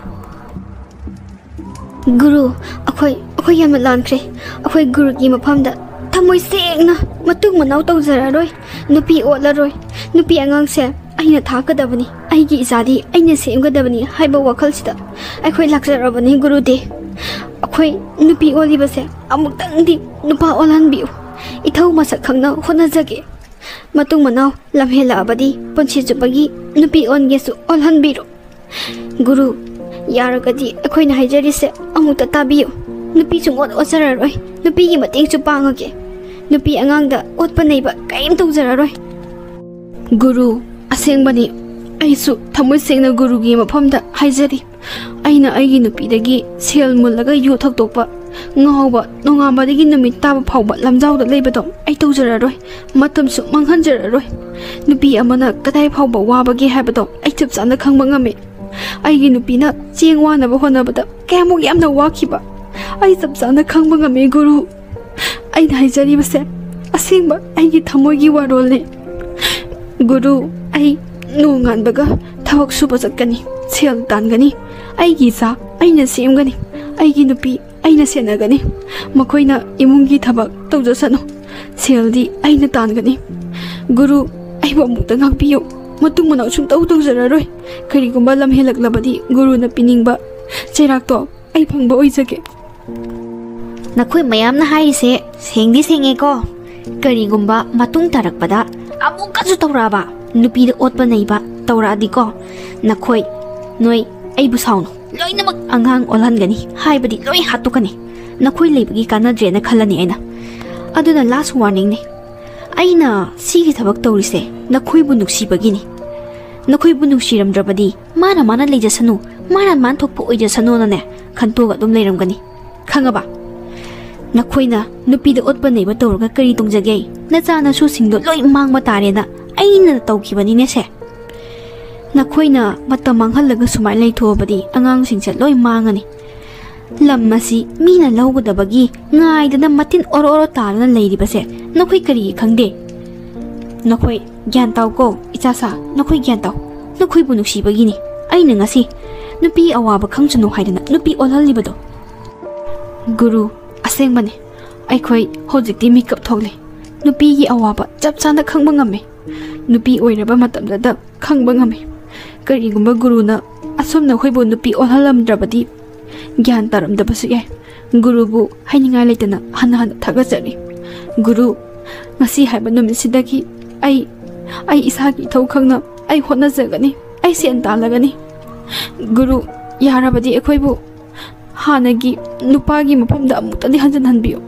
ꯒꯨꯔꯨ, ꯑꯩꯈꯣꯏ, ꯑꯩꯈꯣꯏ ꯌꯥꯝꯅ ꯂꯥꯟꯈ꯭ꯔꯦ꯫ ꯑꯩꯈꯣꯏ ꯒꯨꯔꯨꯒꯤ ꯃꯐꯝꯗ ꯊꯃꯣꯏ ꯁꯦꯡꯅ ꯃꯇꯨꯡ ꯃꯅꯥꯎ ꯇꯧꯖꯔꯔꯣꯏ꯫ ꯅꯨꯄꯤ ꯑꯣꯠꯂꯔꯣꯏ꯫ ꯅꯨꯄꯤ ꯑꯉꯥꯡꯁꯦ ꯑꯩꯅ ꯊꯥꯛꯀꯗꯕꯅꯤ, ꯑꯩꯒꯤ ꯏꯆꯥꯗꯤ ꯑꯩꯅ ꯁꯦꯝꯒꯗꯕꯅꯤ ꯍꯥꯏꯕ ꯋꯥꯈꯜꯁꯤꯗ ꯑꯩꯈꯣꯏ ꯂꯥꯛꯆꯔꯕꯅꯤ, ꯒꯨꯔꯨꯗꯦ꯫ ꯑꯩꯈꯣꯏ ꯅꯨꯄꯤ ꯑꯣꯜꯂꯤꯕꯁꯦ ꯑꯃꯨꯛꯇꯪꯗꯤ ꯅꯨꯄꯥ ꯑꯣꯜꯍꯟꯕꯤꯌꯨ꯫ ꯏꯊꯧ ꯃꯁꯛ ꯈꯪꯅ ꯍꯣꯠꯅꯖꯒꯦ꯫ ꯃꯇꯨꯡ ꯃꯅꯥꯎ ꯂꯝꯍꯦꯜꯂꯛꯑꯕꯗꯤ ꯄꯨꯟꯁꯤ ꯆꯨꯞꯄꯒꯤ ꯅꯨꯄꯤ ꯑꯣꯟꯒꯦꯁꯨ ꯑꯣꯜꯍꯟꯕꯤꯔꯣ꯫ ꯒꯨꯔꯨ, ꯌꯥꯔꯒꯗꯤ ꯑꯩꯈꯣꯏꯅ ꯍꯥꯏꯖꯔꯤꯁꯦ ꯑꯃꯨꯛꯇ ꯇꯥꯕꯤꯌꯨ꯫ ꯅꯨꯄꯤ ꯁꯨꯡꯑꯣꯠ ꯑꯣꯠꯆꯔꯔꯣꯏ꯫ ꯅꯨꯄꯤꯒꯤ ꯃꯇꯦꯡꯁꯨ ꯄꯥꯡꯉꯒꯦ꯫ ꯅꯨꯄꯤ ꯑꯉꯥꯡꯗ ꯑꯣꯠꯄ ꯅꯩꯕ ꯀꯔꯤꯝ ꯇꯧꯖꯔꯔꯣꯏ꯫ ꯒꯨꯔꯨ, ꯑꯁꯦꯡꯕꯅꯤ, ꯑꯩꯁꯨ ꯊꯃꯣꯏ ꯁꯦꯡꯅ ꯒꯨꯔꯨꯒꯤ ꯃꯐꯝꯗ ꯍꯥꯏꯖꯔꯤ꯫ ꯑꯩꯅ ꯑꯩꯒꯤ ꯅꯨꯄꯤꯗꯒꯤ ꯁꯦꯜ ꯃꯨꯜꯂꯒ ꯌꯨ ꯊꯛꯇꯣꯛꯄ, ꯉꯥꯎꯕ, ꯅꯣꯡꯉꯥꯟꯕꯗꯒꯤ ꯅꯨꯃꯤꯠ ꯇꯥꯕ ꯐꯥꯎꯕ ꯂꯝꯖꯥꯎꯗ ꯂꯩꯕꯗꯣ ꯑꯩ ꯇꯧꯖꯔꯔꯣꯏ꯫ ꯃꯇꯝꯁꯨ ꯃꯥꯡꯍꯟꯖꯔꯔꯣꯏ꯫ ꯅꯨꯄꯤ ꯑꯃꯅ ꯀꯗꯥꯏ ꯐꯥꯎꯕ ꯋꯥꯕꯒꯦ ꯍꯥꯏꯕꯗꯣ ꯑꯩ ꯆꯞ ꯆꯥꯅ ꯈꯪꯕ ꯉꯝꯃꯤ꯫ ꯑꯩꯒꯤ ꯅꯨꯄꯤꯅ ꯆꯦꯡ ꯋꯥꯅꯕ ꯍꯣꯠꯅꯕꯗ ꯀꯌꯥꯃꯨꯛ ꯌꯥꯝꯅ ꯋꯥꯈꯤꯕ ꯑꯩ ꯆꯞ ꯆꯥꯅ ꯈꯪꯕ ꯉꯝꯃꯤ, ꯒꯨꯔꯨ꯫ ꯑꯩꯅ ꯍꯥꯏꯖꯔꯤꯕꯁꯦ ꯑꯁꯦꯡꯕ ꯑꯩꯒꯤ ꯊꯃꯣꯏꯒꯤ ꯋꯥꯔꯣꯜꯅꯤ꯫ ꯒꯨꯔꯨ, ꯑꯩ ꯅꯣꯡꯉꯥꯟꯕꯒ ꯊꯕꯛ ꯁꯨꯕ ꯆꯠꯀꯅꯤ, ꯁꯦꯜ ꯇꯥꯟꯒꯅꯤ, ꯑꯩꯒꯤ ꯏꯆꯥ ꯑꯩꯅ ꯁꯦꯝꯒꯅꯤ, ꯑꯩꯒꯤ ꯅꯨꯄꯤ ꯑꯩꯅ ꯁꯦꯟꯅꯒꯅꯤ, ꯃꯈꯣꯏꯅ ꯏꯃꯨꯡꯒꯤ ꯊꯕꯛ ꯇꯧꯖꯁꯅꯨ, ꯁꯦꯜꯗꯤ ꯑꯩꯅ ꯇꯥꯟꯒꯅꯤ꯫ ꯒꯨꯔꯨ, ꯑꯩꯕꯨ ꯑꯃꯨꯛꯇ ꯉꯥꯛꯄꯤꯌꯨ꯫ ꯃꯇꯨꯡ ꯃꯅꯥꯎ ꯁꯨꯡꯇꯧ ꯇꯧꯖꯔꯔꯣꯏ꯫ ꯀꯔꯤꯒꯨꯝꯕ ꯂꯝ ꯍꯦꯜꯂꯛꯂꯕꯗꯤ ꯒꯨꯔꯨꯅ ꯄꯤꯅꯤꯡꯕ ꯆꯩꯔꯥꯛꯇꯣ ꯑꯩ ꯐꯪꯕ ꯑꯣꯏꯖꯒꯦ꯫ ꯅꯈꯣꯏ ꯃꯌꯥꯝꯅ ꯍꯥꯏꯔꯤꯁꯦ ꯁꯦꯡꯗꯤ ꯁꯦꯡꯉꯦꯀꯣ꯫ ꯀꯔꯤꯒꯨꯝꯕ ꯃꯇꯨꯡ ꯇꯥꯔꯛꯄꯗ ꯑꯃꯨꯛꯀꯁꯨ ꯇꯧꯔꯛꯑꯕ, ꯅꯨꯄꯤꯗ ꯑꯣꯠꯄ ꯅꯩꯕ ꯇꯧꯔꯛꯑꯗꯤꯀꯣ, ꯅꯈꯣꯏ, ꯅꯣꯏ ꯑꯩꯕꯨ ꯁꯥꯎꯅꯨ꯫ ꯂꯣꯏꯅꯃꯛ ꯑꯉꯥꯡ ꯑꯣꯜꯍꯟꯒꯅꯤ, ꯍꯥꯏꯕꯗꯤ ꯂꯣꯏ ꯍꯥꯠꯇꯣꯛꯀꯅꯤ꯫ ꯅꯈꯣꯏ ꯂꯩꯕꯒꯤ ꯀꯥꯟꯅꯗ꯭ꯔꯦꯅ ꯈꯜꯂꯅꯤ ꯑꯩꯅ꯫ ꯑꯗꯨꯅ last warningꯅꯤ꯫ ꯑꯩꯅ ꯁꯤꯒꯤ ꯊꯕꯛ ꯇꯧꯔꯤꯁꯦ ꯅꯈꯣꯏꯕꯨ ꯅꯨꯡꯁꯤꯕꯒꯤꯅꯤ꯫ ꯅꯈꯣꯏꯕꯨ ꯅꯨꯡꯁꯤꯔꯝꯗ꯭ꯔꯕꯗꯤ ꯃꯥꯅ ꯃꯥꯅ ꯂꯩꯖꯁꯅꯨ, ꯃꯥꯅ ꯃꯥꯅ ꯊꯣꯛꯄ ꯑꯣꯏꯖꯁꯅꯨꯅꯅꯦ ꯈꯟꯇꯣꯛꯑꯒ ꯑꯗꯨꯝ ꯂꯩꯔꯝꯒꯅꯤ꯫ ꯈꯪꯉꯕ? ꯅꯈꯣꯏꯅ ꯅꯨꯄꯤꯗ ꯑꯣꯠꯄ ꯅꯩꯕ ꯇꯧꯔꯒ ꯀꯔꯤ ꯇꯣꯡꯖꯒꯦ? ꯅꯆꯥ ꯅꯁꯨꯁꯤꯡꯗꯣ ꯂꯣꯏ ꯃꯥꯡꯕ ꯇꯥꯔꯦꯅ ꯑꯩꯅ ꯇꯧꯈꯤꯕꯅꯤꯅꯦ ꯁꯦ꯫ ꯅꯈꯣꯏꯅ ꯃꯇꯝ ꯃꯥꯡꯍꯜꯂꯒ ꯁꯨꯃꯥꯏꯅ ꯂꯩꯊꯣꯛꯑꯕꯗꯤ ꯑꯉꯥꯡꯁꯤꯡꯁꯦ ꯂꯣꯏ ꯃꯥꯡꯉꯅꯤ꯫ ꯂꯝ ꯑꯁꯤ ꯃꯤꯅ ꯂꯧꯒꯗꯕꯒꯤ ꯉꯥꯏꯗꯅ ꯃꯇꯤꯟ ꯑꯣꯔꯣ ꯑꯣꯔꯣ ꯇꯥꯗꯨꯅ ꯂꯩꯔꯤꯕꯁꯦ ꯅꯈꯣꯏ ꯀꯔꯤꯒꯤ ꯈꯪꯗꯦ? ꯅꯈꯣꯏ ꯒ꯭ꯌꯥꯟ ꯇꯥꯎꯀꯣ, ꯏꯆꯥꯁꯥ, ꯅꯈꯣꯏ ꯒ꯭ꯌꯥꯟ ꯇꯥꯎ꯫ ꯅꯈꯣꯏꯕꯨ ꯅꯨꯡꯁꯤꯕꯒꯤꯅꯤ ꯑꯩꯅ ꯉꯁꯤ ꯅꯨꯄꯤ ꯑꯋꯥꯕ ꯈꯪꯁꯅꯨ ꯍꯥꯏꯗꯅ ꯅꯨꯄꯤ ꯑꯣꯜꯍꯜꯂꯤꯕꯗꯣ꯫ ꯒꯨꯔꯨ, ꯑꯁꯦꯡꯕꯅꯤ, ꯑꯩꯈꯣꯏ ꯍꯧꯖꯤꯛꯇꯤ ꯃꯤꯀꯞ ꯊꯣꯛꯂꯦ꯫ ꯅꯨꯄꯤꯒꯤ ꯑꯋꯥꯕ ꯆꯞ ꯆꯥꯅ ꯈꯪꯕ ꯉꯝꯃꯦ꯫ ꯅꯨꯄꯤ ꯑꯣꯏꯔꯕ ꯃꯇꯝꯗꯗ ꯈꯪꯕ ꯉꯝꯃꯦ꯫ ꯀꯔꯤꯒꯨꯝꯕ ꯒꯨꯔꯨꯅ ꯑꯁꯨꯝꯅ ꯑꯩꯈꯣꯏꯕꯨ ꯅꯨꯄꯤ ꯑꯣꯜꯍꯜꯂꯝꯗ꯭ꯔꯕꯗꯤ ꯒ꯭ꯌꯥꯟ ꯇꯥꯔꯝꯗꯕꯁꯨ ꯌꯥꯏ꯫ ꯒꯨꯔꯨꯕꯨ ꯍꯥꯏꯅꯤꯡꯉꯥꯏ ꯂꯩꯇꯅ ꯍꯟꯅ ꯍꯟꯅ ꯊꯥꯒꯠꯆꯔꯤ꯫ ꯒꯨꯔꯨ, ꯉꯁꯤ ꯍꯥꯏꯕ ꯅꯨꯃꯤꯠꯁꯤꯗꯒꯤ ꯑꯩ, ꯑꯩ ꯏꯁꯥꯒꯤ ꯏꯊꯧ ꯈꯪꯅ ꯑꯩ ꯍꯣꯠꯅꯖꯒꯅꯤ꯫ ꯑꯩ ꯁꯦꯟ ꯇꯥꯜꯂꯒꯅꯤ꯫ ꯒꯨꯔꯨ, ꯌꯥꯔꯕꯗꯤ ꯑꯩꯈꯣꯏꯕꯨ ꯍꯥꯟꯅꯒꯤ ꯅꯨꯄꯥꯒꯤ ꯃꯐꯝꯗ ꯑꯃꯨꯛꯇꯗꯤ ꯍꯟꯖꯤꯟꯍꯟꯕꯤꯌꯨ꯫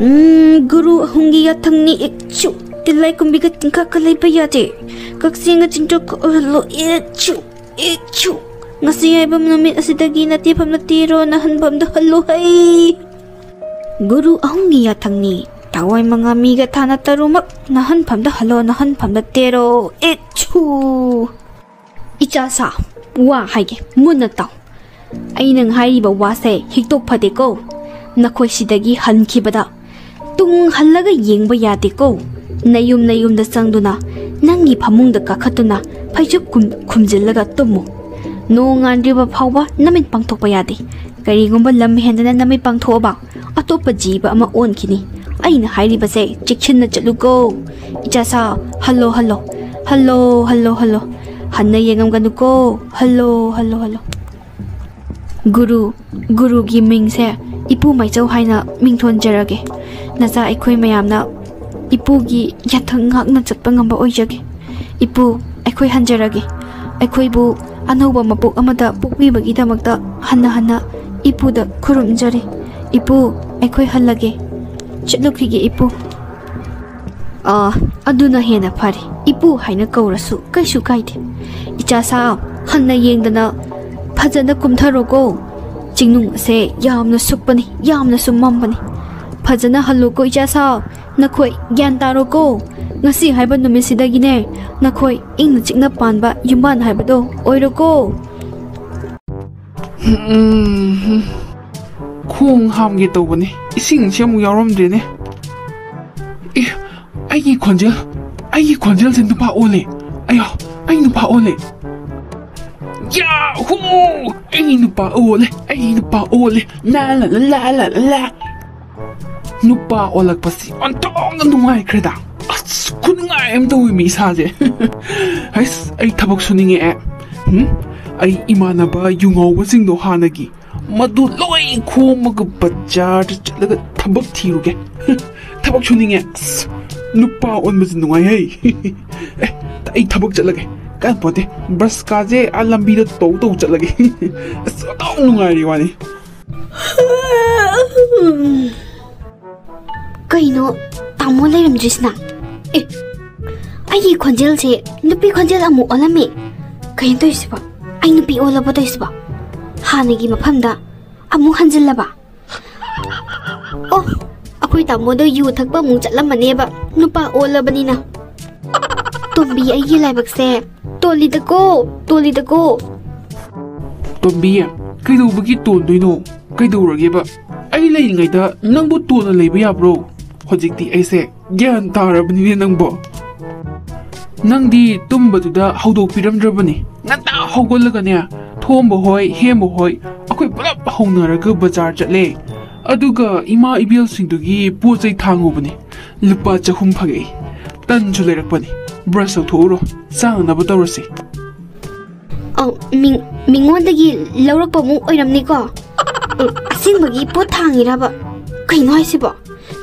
ꯎꯝ, ꯒꯨꯔꯨ ꯑꯍꯨꯝꯒꯤ ꯌꯥꯊꯪꯅꯤ, ꯏꯛꯆꯨ꯫ ꯇꯤꯜꯂꯥꯏ ꯀꯨꯝꯕꯤꯒ ꯇꯤꯟꯈꯥꯛꯀ ꯂꯩꯕ ꯌꯥꯗꯦ꯫ ꯀꯛꯆꯦꯡꯒ ꯆꯤꯟꯊꯣꯛꯀ ꯑꯣꯏꯍꯜꯂꯣ, ꯏꯛꯆꯨ, ꯏꯛꯆꯨ꯫ ꯉꯁꯤ ꯍꯥꯏꯕ ꯅꯨꯃꯤꯠ ꯑꯁꯤꯗꯒꯤ ꯅꯇꯦꯐꯝ ꯅꯇꯦꯔꯣ, ꯅꯍꯟꯐꯝꯗ ꯍꯜꯂꯨ ꯍꯩ꯫ ꯒꯨꯔꯨ ꯑꯍꯨꯝꯒꯤ ꯌꯥꯊꯪꯅꯤ꯫ ꯊꯋꯥꯏ ꯃꯉꯥ ꯃꯤꯒ ꯊꯥꯅ ꯇꯔꯨꯃꯛ ꯅꯍꯟꯐꯝꯗ ꯍꯜꯂꯣ, ꯅꯍꯟꯐꯝꯗ ꯇꯦꯔꯣ꯫ ꯏꯠꯁꯨ! ꯏꯆꯥ ꯁꯥ, ꯋꯥ ꯍꯥꯏꯒꯦ, ꯃꯨꯟꯅ ꯇꯥꯎ꯫ ꯑꯩꯅ ꯍꯥꯏꯔꯤꯕ ꯋꯥꯁꯦ ꯍꯤꯛꯇꯣꯛ ꯐꯗꯦꯀꯣ꯫ ꯅꯈꯣꯏ ꯁꯤꯗꯒꯤ ꯍꯟꯈꯤꯕꯗ ꯇꯨꯡ ꯍꯜꯂꯒ ꯌꯦꯡꯕ ꯌꯥꯗꯦꯀꯣ꯫ ꯅꯌꯨꯝ ꯅꯌꯨꯝꯗ ꯆꯪꯗꯨꯅ ꯅꯪꯒꯤ ꯐꯃꯨꯡꯗ ꯀꯥꯈꯠꯇꯨꯅ ꯐꯩꯖꯨꯞ ꯈꯨꯝ-, ꯈꯨꯝꯖꯤꯜꯂꯒ ꯇꯨꯝꯃꯨ꯫ ꯅꯣꯡꯉꯥꯟꯗ꯭ꯔꯤꯕ ꯐꯥꯎꯕ ꯅꯃꯤꯠ ꯄꯥꯡꯊꯣꯛꯄ ꯌꯥꯗꯦ꯫ ꯀꯔꯤꯒꯨꯝꯕ ꯂꯝ ꯍꯦꯟꯗꯅ ꯅꯃꯤꯠ ꯄꯥꯡꯊꯣꯛꯑꯕ ꯑꯇꯣꯞꯄ ꯖꯤꯕ ꯑꯃ ꯑꯣꯟꯈꯤꯅꯤ꯫ ꯑꯩꯅ ꯍꯥꯏꯔꯤꯕꯁꯦ ꯆꯦꯛꯁꯤꯟꯅ ꯆꯠꯂꯨꯀꯣ꯫ ꯏꯆꯥ ꯁꯥ, ꯍꯜꯂꯣ, ꯍꯜꯂꯣ꯫ ꯍꯜꯂꯣ, ꯍꯜꯂꯣ, ꯍꯜꯂꯣ꯫ ꯍꯟꯅ ꯌꯦꯡꯉꯝꯒꯅꯨꯀꯣ꯫ ꯍꯜꯂꯣ, ꯍꯜꯂꯣ, ꯍꯜꯂꯣ꯫ ꯒꯨꯔꯨ, ꯒꯨꯔꯨꯒꯤ ꯃꯤꯡꯁꯦ ꯏꯄꯨ ꯃꯥꯏꯆꯧ ꯍꯥꯏꯅ ꯃꯤꯡꯊꯣꯟꯖꯔꯒꯦ꯫ ꯅꯆꯥ ꯑꯩꯈꯣꯏ ꯃꯌꯥꯝꯅ ꯏꯄꯨꯒꯤ ꯌꯥꯊꯪ ꯉꯥꯛꯅ ꯆꯠꯄ ꯉꯝꯕ ꯑꯣꯏꯖꯒꯦ꯫ ꯏꯄꯨ, ꯑꯩꯈꯣꯏ ꯍꯟꯖꯔꯒꯦ꯫ ꯑꯩꯈꯣꯏꯕꯨ ꯑꯅꯧꯕ ꯃꯄꯣꯛ ꯑꯃꯗ ꯄꯣꯛꯄꯤꯕꯒꯤꯗꯃꯛꯇ ꯍꯟꯅ ꯍꯟꯅ ꯏꯄꯨꯗ ꯈꯨꯔꯨꯝꯖꯔꯤ꯫ ꯏꯄꯨ, ꯑꯩꯈꯣꯏ ꯍꯜꯂꯒꯦ꯫ ꯆꯠꯂꯨꯈꯤꯒꯦ, ꯏꯄꯨ꯫ ꯑꯥ, ꯑꯗꯨꯅ ꯍꯦꯟꯅ ꯐꯔꯦ꯫ ꯏꯄꯨ ꯍꯥꯏꯅ ꯀꯧꯔꯁꯨ ꯀꯩꯁꯨ ꯀꯥꯏꯗꯦ꯫ ꯏꯆꯥ ꯁꯥ, ꯍꯟꯅ ꯌꯦꯡꯗꯅ ꯐꯖꯅ ꯀꯨꯝꯊꯔꯣꯀꯣ꯫ ꯆꯤꯡꯅꯨꯡ ꯑꯁꯦ ꯌꯥꯝꯅ ꯁꯨꯛꯄꯅꯤ, ꯌꯥꯝꯅꯁꯨ ꯃꯝꯕꯅꯤ꯫ ꯐꯖꯅ ꯍꯜꯂꯨꯀꯣ, ꯏꯆꯥ ꯁꯥ꯫ ꯅꯈꯣꯏ ꯒ꯭ꯌꯥꯟ ꯇꯥꯔꯣꯀꯣ꯫ ꯉꯁꯤ ꯍꯥꯏꯕ ꯅꯨꯃꯤꯠꯁꯤꯗꯒꯤꯅꯦ, ꯅꯈꯣꯏ ꯏꯪꯅ ꯆꯤꯛꯅ ꯄꯥꯟꯕ ꯌꯨꯝꯕꯥꯟ ꯍꯥꯏꯕꯗꯣ ꯑꯣꯏꯔꯣꯀꯣ꯫ ꯎꯝ, ꯈꯣꯡ ꯍꯥꯝꯒꯦ ꯇꯧꯕꯅꯦ, ꯏꯁꯤꯡꯁꯦ ꯑꯃꯨꯛ ꯌꯥꯎꯔꯝꯗ꯭ꯔꯦꯅꯦ꯫ ꯑꯦ, ꯑꯩꯒꯤ ꯈꯣꯟꯖꯦꯜ, ꯑꯩꯒꯤ ꯈꯣꯟꯖꯦꯜꯁꯦ ꯅꯨꯄꯥ ꯑꯣꯜꯂꯦ꯫ ꯑꯌꯥ, ꯑꯩ ꯅꯨꯄꯥ ꯑꯣꯜꯂꯦ꯫ ꯌꯥꯍꯨ! ꯑꯩ ꯅꯨꯄꯥ ꯑꯣꯜꯂꯦ, ꯑꯩ ꯅꯨꯄꯥ ꯑꯣꯜꯂꯦ꯫ ꯂꯥ ꯂꯥ ꯂꯥ ꯂꯥ ꯂꯥ ꯂꯥ꯫ ꯅꯨꯄꯥ ꯑꯣꯜꯂꯛꯄꯁꯤ ꯑꯣꯟꯊꯣꯛꯅ ꯅꯨꯡꯉꯥꯏꯈ꯭ꯔꯦꯗ꯫ ꯑꯁ, ꯈꯨꯅꯨꯡꯉꯥꯏ ꯑꯃ ꯇꯧꯋꯤ ꯃꯤ ꯏꯁꯥꯁꯦ꯫ ꯍꯩꯁ, ꯑꯩ ꯊꯕꯛ ꯁꯨꯅꯤꯡꯉꯛꯑꯦ꯫ ꯍꯨꯝ? ꯑꯩ ꯏꯃꯥꯟꯅꯕ ꯌꯨ ꯉꯥꯎꯕꯁꯤꯡꯗꯣ ꯍꯥꯟꯅꯒꯤ, ꯃꯗꯨ ꯂꯣꯏ ꯈꯣꯝꯃꯒ ꯕꯖꯥꯔꯗ ꯆꯠꯂꯒ ꯊꯕꯛ ꯊꯤꯔꯨꯒꯦ꯫ ꯊꯕꯛ ꯁꯨꯅꯤꯡꯉꯦ꯫ ꯑꯁ, ꯅꯨꯄꯥ ꯑꯣꯟꯕꯁꯤ ꯅꯨꯡꯉꯥꯏꯍꯦ꯫ ꯑꯦ, ꯑꯩ ꯊꯕꯛ ꯆꯠꯂꯒꯦ꯫ ꯀꯥꯟꯄꯣꯠꯇꯦ, ꯕ꯭ꯔꯁꯀꯥꯁꯦ ꯑꯥ ꯂꯝꯕꯤꯗ ꯇꯧ ꯇꯧ ꯆꯠꯂꯒꯦ꯫ ꯑꯁ, ꯑꯣꯟꯊꯣꯛ ꯅꯨꯡꯉꯥꯏꯔꯤ ꯋꯥꯅꯤ꯫ ꯀꯩꯅꯣ ꯇꯥꯃꯣ ꯂꯩꯔꯝꯗ꯭ꯔꯤꯁꯤꯅ? ꯑꯦ, ꯑꯩꯒꯤ ꯈꯣꯟꯖꯦꯜꯁꯦ ꯅꯨꯄꯤ ꯈꯣꯟꯖꯦꯜ ꯑꯃꯨꯛ ꯑꯣꯜꯂꯝꯃꯦ꯫ ꯀꯩꯅꯣ ꯇꯧꯔꯤꯁꯤꯕꯣ? ꯑꯩ ꯅꯨꯄꯤ ꯑꯣꯜꯂꯕꯣ ꯇꯧꯏꯁꯤꯕꯣ? ꯍꯥꯟꯅꯒꯤ ꯃꯐꯝꯗ ꯑꯃꯨꯛ ꯍꯟꯖꯤꯜꯂꯕ? ꯑꯣ, ꯑꯩꯈꯣꯏ ꯇꯥꯃꯣꯗꯣ ꯌꯨ ꯊꯛꯄ ꯑꯃꯨꯛ ꯆꯠꯂꯝꯃꯅꯦꯕ, ꯅꯨꯄꯥ ꯑꯣꯜꯂꯕꯅꯤꯅ꯫ ꯇꯣꯝꯕꯤ, ꯑꯩꯒꯤ ꯂꯥꯏꯕꯛꯁꯦ ꯇꯣꯜꯂꯤꯗꯀꯣ, ꯇꯣꯜꯂꯤꯗꯀꯣ꯫ ꯇꯣꯝꯕꯤ, ꯀꯩꯗꯧꯕꯒꯤ ꯇꯣꯟꯗꯣꯏꯅꯣ? ꯀꯩꯗꯧꯔꯒꯦꯕ? ꯑꯩ ꯂꯩꯔꯤꯉꯩꯗ ꯅꯪꯕꯨ ꯇꯣꯟꯅ ꯂꯩꯕ ꯌꯥꯕ꯭ꯔꯣ? ꯍꯧꯖꯤꯛꯇꯤ ꯑꯩꯁꯦ ꯒ꯭ꯌꯥꯟ ꯇꯥꯔꯕꯅꯤꯅꯦ ꯅꯪꯕꯣ꯫ ꯅꯪꯗꯤ ꯇꯨꯝꯕꯗꯨꯗ ꯍꯧꯗꯣꯛꯄꯤꯔꯝꯗ꯭ꯔꯕꯅꯤ꯫ ꯉꯟꯇꯥ ꯍꯧꯒꯠꯂꯒꯅꯦ, ꯊꯣꯝꯕ ꯍꯣꯏ, ꯍꯦꯝꯕ ꯍꯣꯏ, ꯑꯩꯈꯣꯏ ꯄꯨꯂꯞ ꯍꯧꯅꯔꯒ ꯕꯖꯥꯔ ꯆꯠꯂꯦ꯫ ꯑꯗꯨꯒ ꯏꯃꯥ ꯏꯕꯦꯜꯁꯤꯡꯗꯨꯒꯤ ꯄꯣꯠ ꯆꯩ ꯊꯥꯡꯉꯨꯕꯅꯤ꯫ ꯂꯨꯄꯥ ꯆꯍꯨꯝ ꯐꯪꯉꯛꯏ꯫ ꯇꯟꯁꯨ ꯂꯩꯔꯛꯄꯅꯤ꯫ ꯕ꯭ꯔꯁ ꯇꯧꯊꯣꯛꯎꯔꯣ, ꯆꯥꯅꯅꯕ ꯇꯧꯔꯁꯤ꯫ ꯑꯧ, ꯃꯤ-, ꯃꯤꯉꯣꯟꯗꯒꯤ ꯂꯧꯔꯛꯄ ꯑꯃꯨꯛ ꯑꯣꯏꯔꯝꯅꯤꯀꯣ? ꯎꯝ, ꯑꯁꯦꯡꯕꯒꯤ ꯄꯣꯠ ꯊꯥꯡꯉꯤꯔꯕ? ꯀꯩꯅꯣ ꯍꯥꯏꯁꯤꯕꯣ?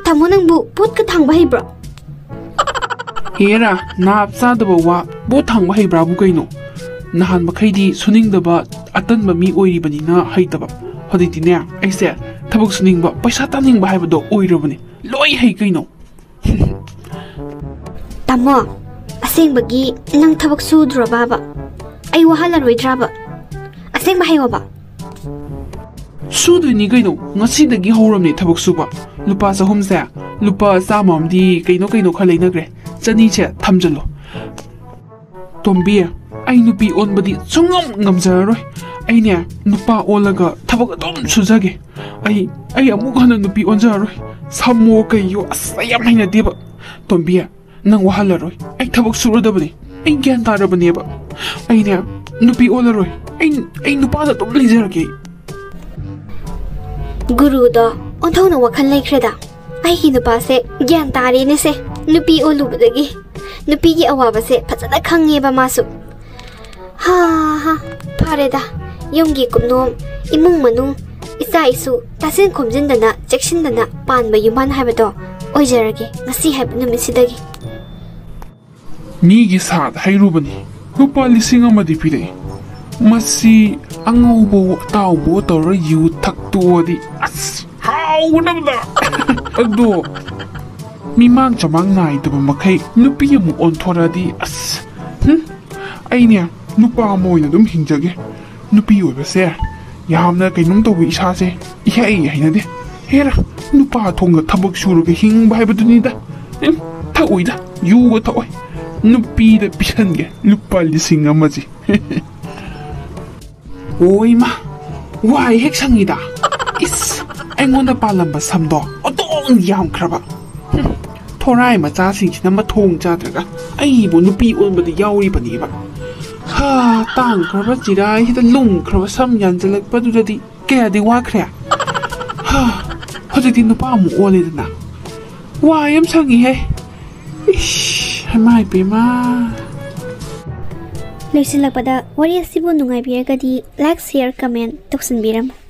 ꯇꯥꯃꯣ, ꯅꯪꯕꯨ ꯄꯣꯠꯀ ꯊꯥꯡꯕ ꯍꯩꯕ꯭ꯔꯣ? ꯍꯦꯔꯥ, ꯅꯥꯞ ꯆꯥꯗꯕ ꯋꯥ, ꯄꯣꯠ ꯊꯥꯡꯕ ꯍꯩꯕ꯭ꯔꯥꯕꯨ ꯀꯩꯅꯣ? ꯅꯍꯥꯟ ꯃꯈꯩꯗꯤ ꯁꯨꯅꯤꯡꯗꯕ, ꯑꯇꯟꯕ ꯃꯤ ꯑꯣꯏꯔꯤꯕꯅꯤꯅ ꯍꯩꯇꯕ꯫ ꯍꯧꯖꯤꯛꯇꯤꯅꯦ, ꯑꯩꯁꯦ ꯊꯕꯛ ꯁꯨꯅꯤꯡꯕ, ꯄꯩꯁꯥ ꯇꯥꯅꯤꯡꯕ ꯍꯥꯏꯕꯗꯣ ꯑꯣꯏꯔꯕꯅꯦ꯫ ꯂꯣꯏ ꯍꯩ ꯀꯩꯅꯣ꯫ ꯇꯥꯃꯣ, ꯑꯁꯦꯡꯕꯒꯤ ꯅꯪ ꯊꯕꯛ ꯁꯨꯗ꯭ꯔꯣꯕꯕ? ꯑꯩ ꯋꯥꯍꯜꯂꯔꯣꯏꯗ꯭ꯔꯕ? ꯑꯁꯦꯡꯕ ꯍꯥꯏꯌꯣꯕ꯫ ꯁꯨꯗꯣꯏꯅꯤ ꯀꯩꯅꯣ, ꯉꯁꯤꯗꯒꯤ ꯍꯧꯔꯝꯅꯦ ꯊꯕꯛ ꯁꯨꯕ꯫ ꯂꯨꯄꯥ ꯆꯍꯨꯝꯁꯦ, ꯂꯨꯄꯥ ꯆꯥꯝꯃ ꯑꯃꯗꯤ ꯀꯩꯅꯣ ꯀꯩꯅꯣ ꯈꯔ ꯂꯩꯅꯈ꯭ꯔꯦ, ꯆꯅꯤꯁꯦ ꯊꯝꯖꯜꯂꯣ꯫ ꯇꯣꯝꯕꯤ, ꯑꯩ ꯅꯨꯄꯤ ꯑꯣꯟꯕꯗꯤ ꯁꯨꯡꯉꯝ ꯉꯝꯖꯔꯔꯣꯏ꯫ ꯑꯩꯅꯦ, ꯅꯨꯄꯥ ꯑꯣꯜꯂꯒ ꯊꯕꯛ ꯑꯗꯨꯝ ꯁꯨꯖꯒꯦ꯫ ꯑꯩ, ꯑꯩ ꯑꯃꯨꯛ ꯍꯟꯅ ꯅꯨꯄꯤ ꯑꯣꯟꯖꯔꯔꯣꯏ꯫ ꯁꯥꯃꯣ ꯀꯩꯌꯣ, ꯑꯁ, ꯑꯩ ꯌꯥꯝ ꯍꯩꯅꯗꯦꯕ꯫ ꯇꯣꯝꯕꯤ, ꯅꯪ ꯋꯥꯍꯜꯂꯔꯣꯏ꯫ ꯑꯩ ꯊꯕꯛ ꯁꯨꯔꯗꯕꯅꯤ꯫ ꯑꯩ ꯒ꯭ꯌꯥꯟ ꯇꯥꯔꯕꯅꯦꯕ꯫ ꯑꯩꯅꯦ, ꯅꯨꯄꯤ ꯑꯣꯜꯂꯔꯣꯏ꯫ ꯑꯩ, ꯑꯩ ꯅꯨꯄꯥꯗ ꯑꯗꯨꯝ ꯂꯩꯖꯔꯒꯦ꯫ ꯒꯨꯔꯨꯗꯣ ꯑꯣꯟꯊꯣꯛꯅ ꯋꯥꯈꯜ ꯂꯩꯈ꯭ꯔꯦꯗ꯫ ꯑꯩꯒꯤ ꯅꯨꯄꯥꯁꯦ ꯒ꯭ꯌꯥꯟ ꯇꯥꯔꯦꯅꯦꯁꯦ, ꯅꯨꯄꯤ ꯑꯣꯜꯂꯨꯕꯗꯒꯤ꯫ ꯅꯨꯄꯤꯒꯤ ꯑꯋꯥꯕꯁꯦ ꯐꯖꯅ ꯈꯪꯉꯦꯕ ꯃꯥꯁꯨ꯫ ꯍꯥ ꯍꯥ, ꯐꯔꯦꯗ, ꯌꯨꯝꯒꯤ ꯀꯨꯞꯅꯣꯝ, ꯏꯃꯨꯡ ꯃꯅꯨꯡ, ꯏꯆꯥ ꯏꯁꯨ ꯇꯥꯁꯤꯟ ꯈꯣꯝꯖꯤꯟꯗꯅ, ꯆꯦꯛꯁꯤꯟꯗꯅ ꯄꯥꯟꯕ ꯌꯨꯝꯕꯥꯟ ꯍꯥꯏꯕꯗꯣ ꯑꯣꯏꯖꯔꯒꯦ ꯉꯁꯤ ꯍꯥꯏꯕ ꯅꯨꯃꯤꯠꯁꯤꯗꯒꯤ꯫ ꯃꯤꯒꯤ ꯁꯥꯠ ꯍꯩꯔꯨꯕꯅꯤ, ꯂꯨꯄꯥ ꯂꯤꯁꯤꯡ ꯑꯃꯗꯤ ꯄꯤꯔꯛꯏ꯫ ꯃꯁꯤ ꯑꯉꯧꯕꯋꯣ ꯑꯇꯥꯎꯕꯋꯣ ꯇꯧꯔ ꯌꯨ ꯊꯛꯇꯣꯛꯑꯗꯤ ꯑꯁ ꯍꯥꯎꯒꯗꯕꯗ꯫ ꯑꯗꯣ ꯃꯤꯃꯥꯡ ꯆꯃꯥꯡ ꯅꯥꯏꯗꯕ ꯃꯈꯩ ꯅꯨꯄꯤ ꯑꯃꯨꯛ ꯑꯣꯟꯊꯣꯔꯛꯑꯗꯤ ꯑꯁ, ꯍꯨꯝ, ꯑꯩꯅꯦ ꯅꯨꯄꯥ ꯑꯃ ꯑꯣꯏꯅ ꯑꯗꯨꯝ ꯍꯤꯡꯖꯒꯦ꯫ ꯅꯨꯄꯤ ꯑꯣꯏꯕꯁꯦ ꯌꯥꯝꯅ ꯀꯩꯅꯣꯝ ꯇꯧꯕ ꯏꯁꯥꯁꯦ ꯏꯍꯩ ꯍꯩꯅꯗꯦ꯫ ꯍꯦꯔꯥ, ꯅꯨꯄꯥ ꯊꯣꯡꯒ ꯊꯕꯛ ꯁꯨꯔꯒ ꯍꯤꯡꯕ ꯍꯥꯏꯕꯗꯨꯅꯤꯗ꯫ ꯎꯝ, ꯊꯛꯑꯣꯏꯗ, ꯌꯨꯒ ꯊꯛꯑꯣꯏ꯫ ꯅꯨꯄꯤꯗ ꯄꯤꯁꯟꯒꯦ ꯂꯨꯄꯥ ꯂꯤꯁꯤꯡ ꯑꯃꯁꯤ꯫ ꯑꯣꯏꯃ, ꯋꯥꯏ ꯍꯦꯛ ꯁꯪꯉꯤꯗ꯫ ꯏꯁ, ꯑꯩꯉꯣꯟꯗ ꯄꯥꯜꯂꯝꯕ ꯁꯝꯗꯣ ꯑꯣꯟꯊꯣꯛꯅ ꯌꯥꯝꯈ꯭ꯔꯕ꯫ ꯍꯨꯝ, ꯊꯣꯔꯥꯏ ꯃꯆꯥꯁꯤꯡꯁꯤꯅ ꯃꯊꯣꯡ ꯆꯥꯗ꯭ꯔꯒ ꯑꯩꯕꯨ ꯅꯨꯄꯤ ꯑꯣꯟꯕꯗ ꯌꯥꯎꯔꯤꯕꯅꯦꯕ꯫ ꯍꯥ, ꯇꯥꯡꯈ꯭ꯔꯕ ꯆꯤꯔꯥꯏꯁꯤꯗ ꯂꯨꯝꯈ꯭ꯔꯕ ꯁꯝ ꯌꯥꯟꯁꯤꯜꯂꯛꯄꯗꯨꯗꯗꯤ ꯀꯌꯥꯗꯤ ꯋꯥꯈ꯭ꯔꯦ꯫ ꯍꯥ, ꯍꯧꯖꯤꯛꯇꯤ ꯅꯨꯄꯥ ꯑꯃꯨꯛ ꯑꯣꯜꯂꯦꯗꯅ꯫ ꯋꯥ ꯌꯥꯝ ꯁꯪꯉꯤꯍꯦ꯫ ꯏꯁ, ꯍꯩꯃꯥ ꯏꯄꯦꯝꯃ꯫ ꯂꯣꯏꯁꯤꯜꯂꯛꯄꯗ ꯋꯥꯔꯤ ꯑꯁꯤꯕꯨ ꯅꯨꯡꯉꯥꯏꯕꯤꯔꯒꯗꯤ like, share, comment ꯇꯧꯁꯤꯟꯕꯤꯔꯝꯃꯨ꯫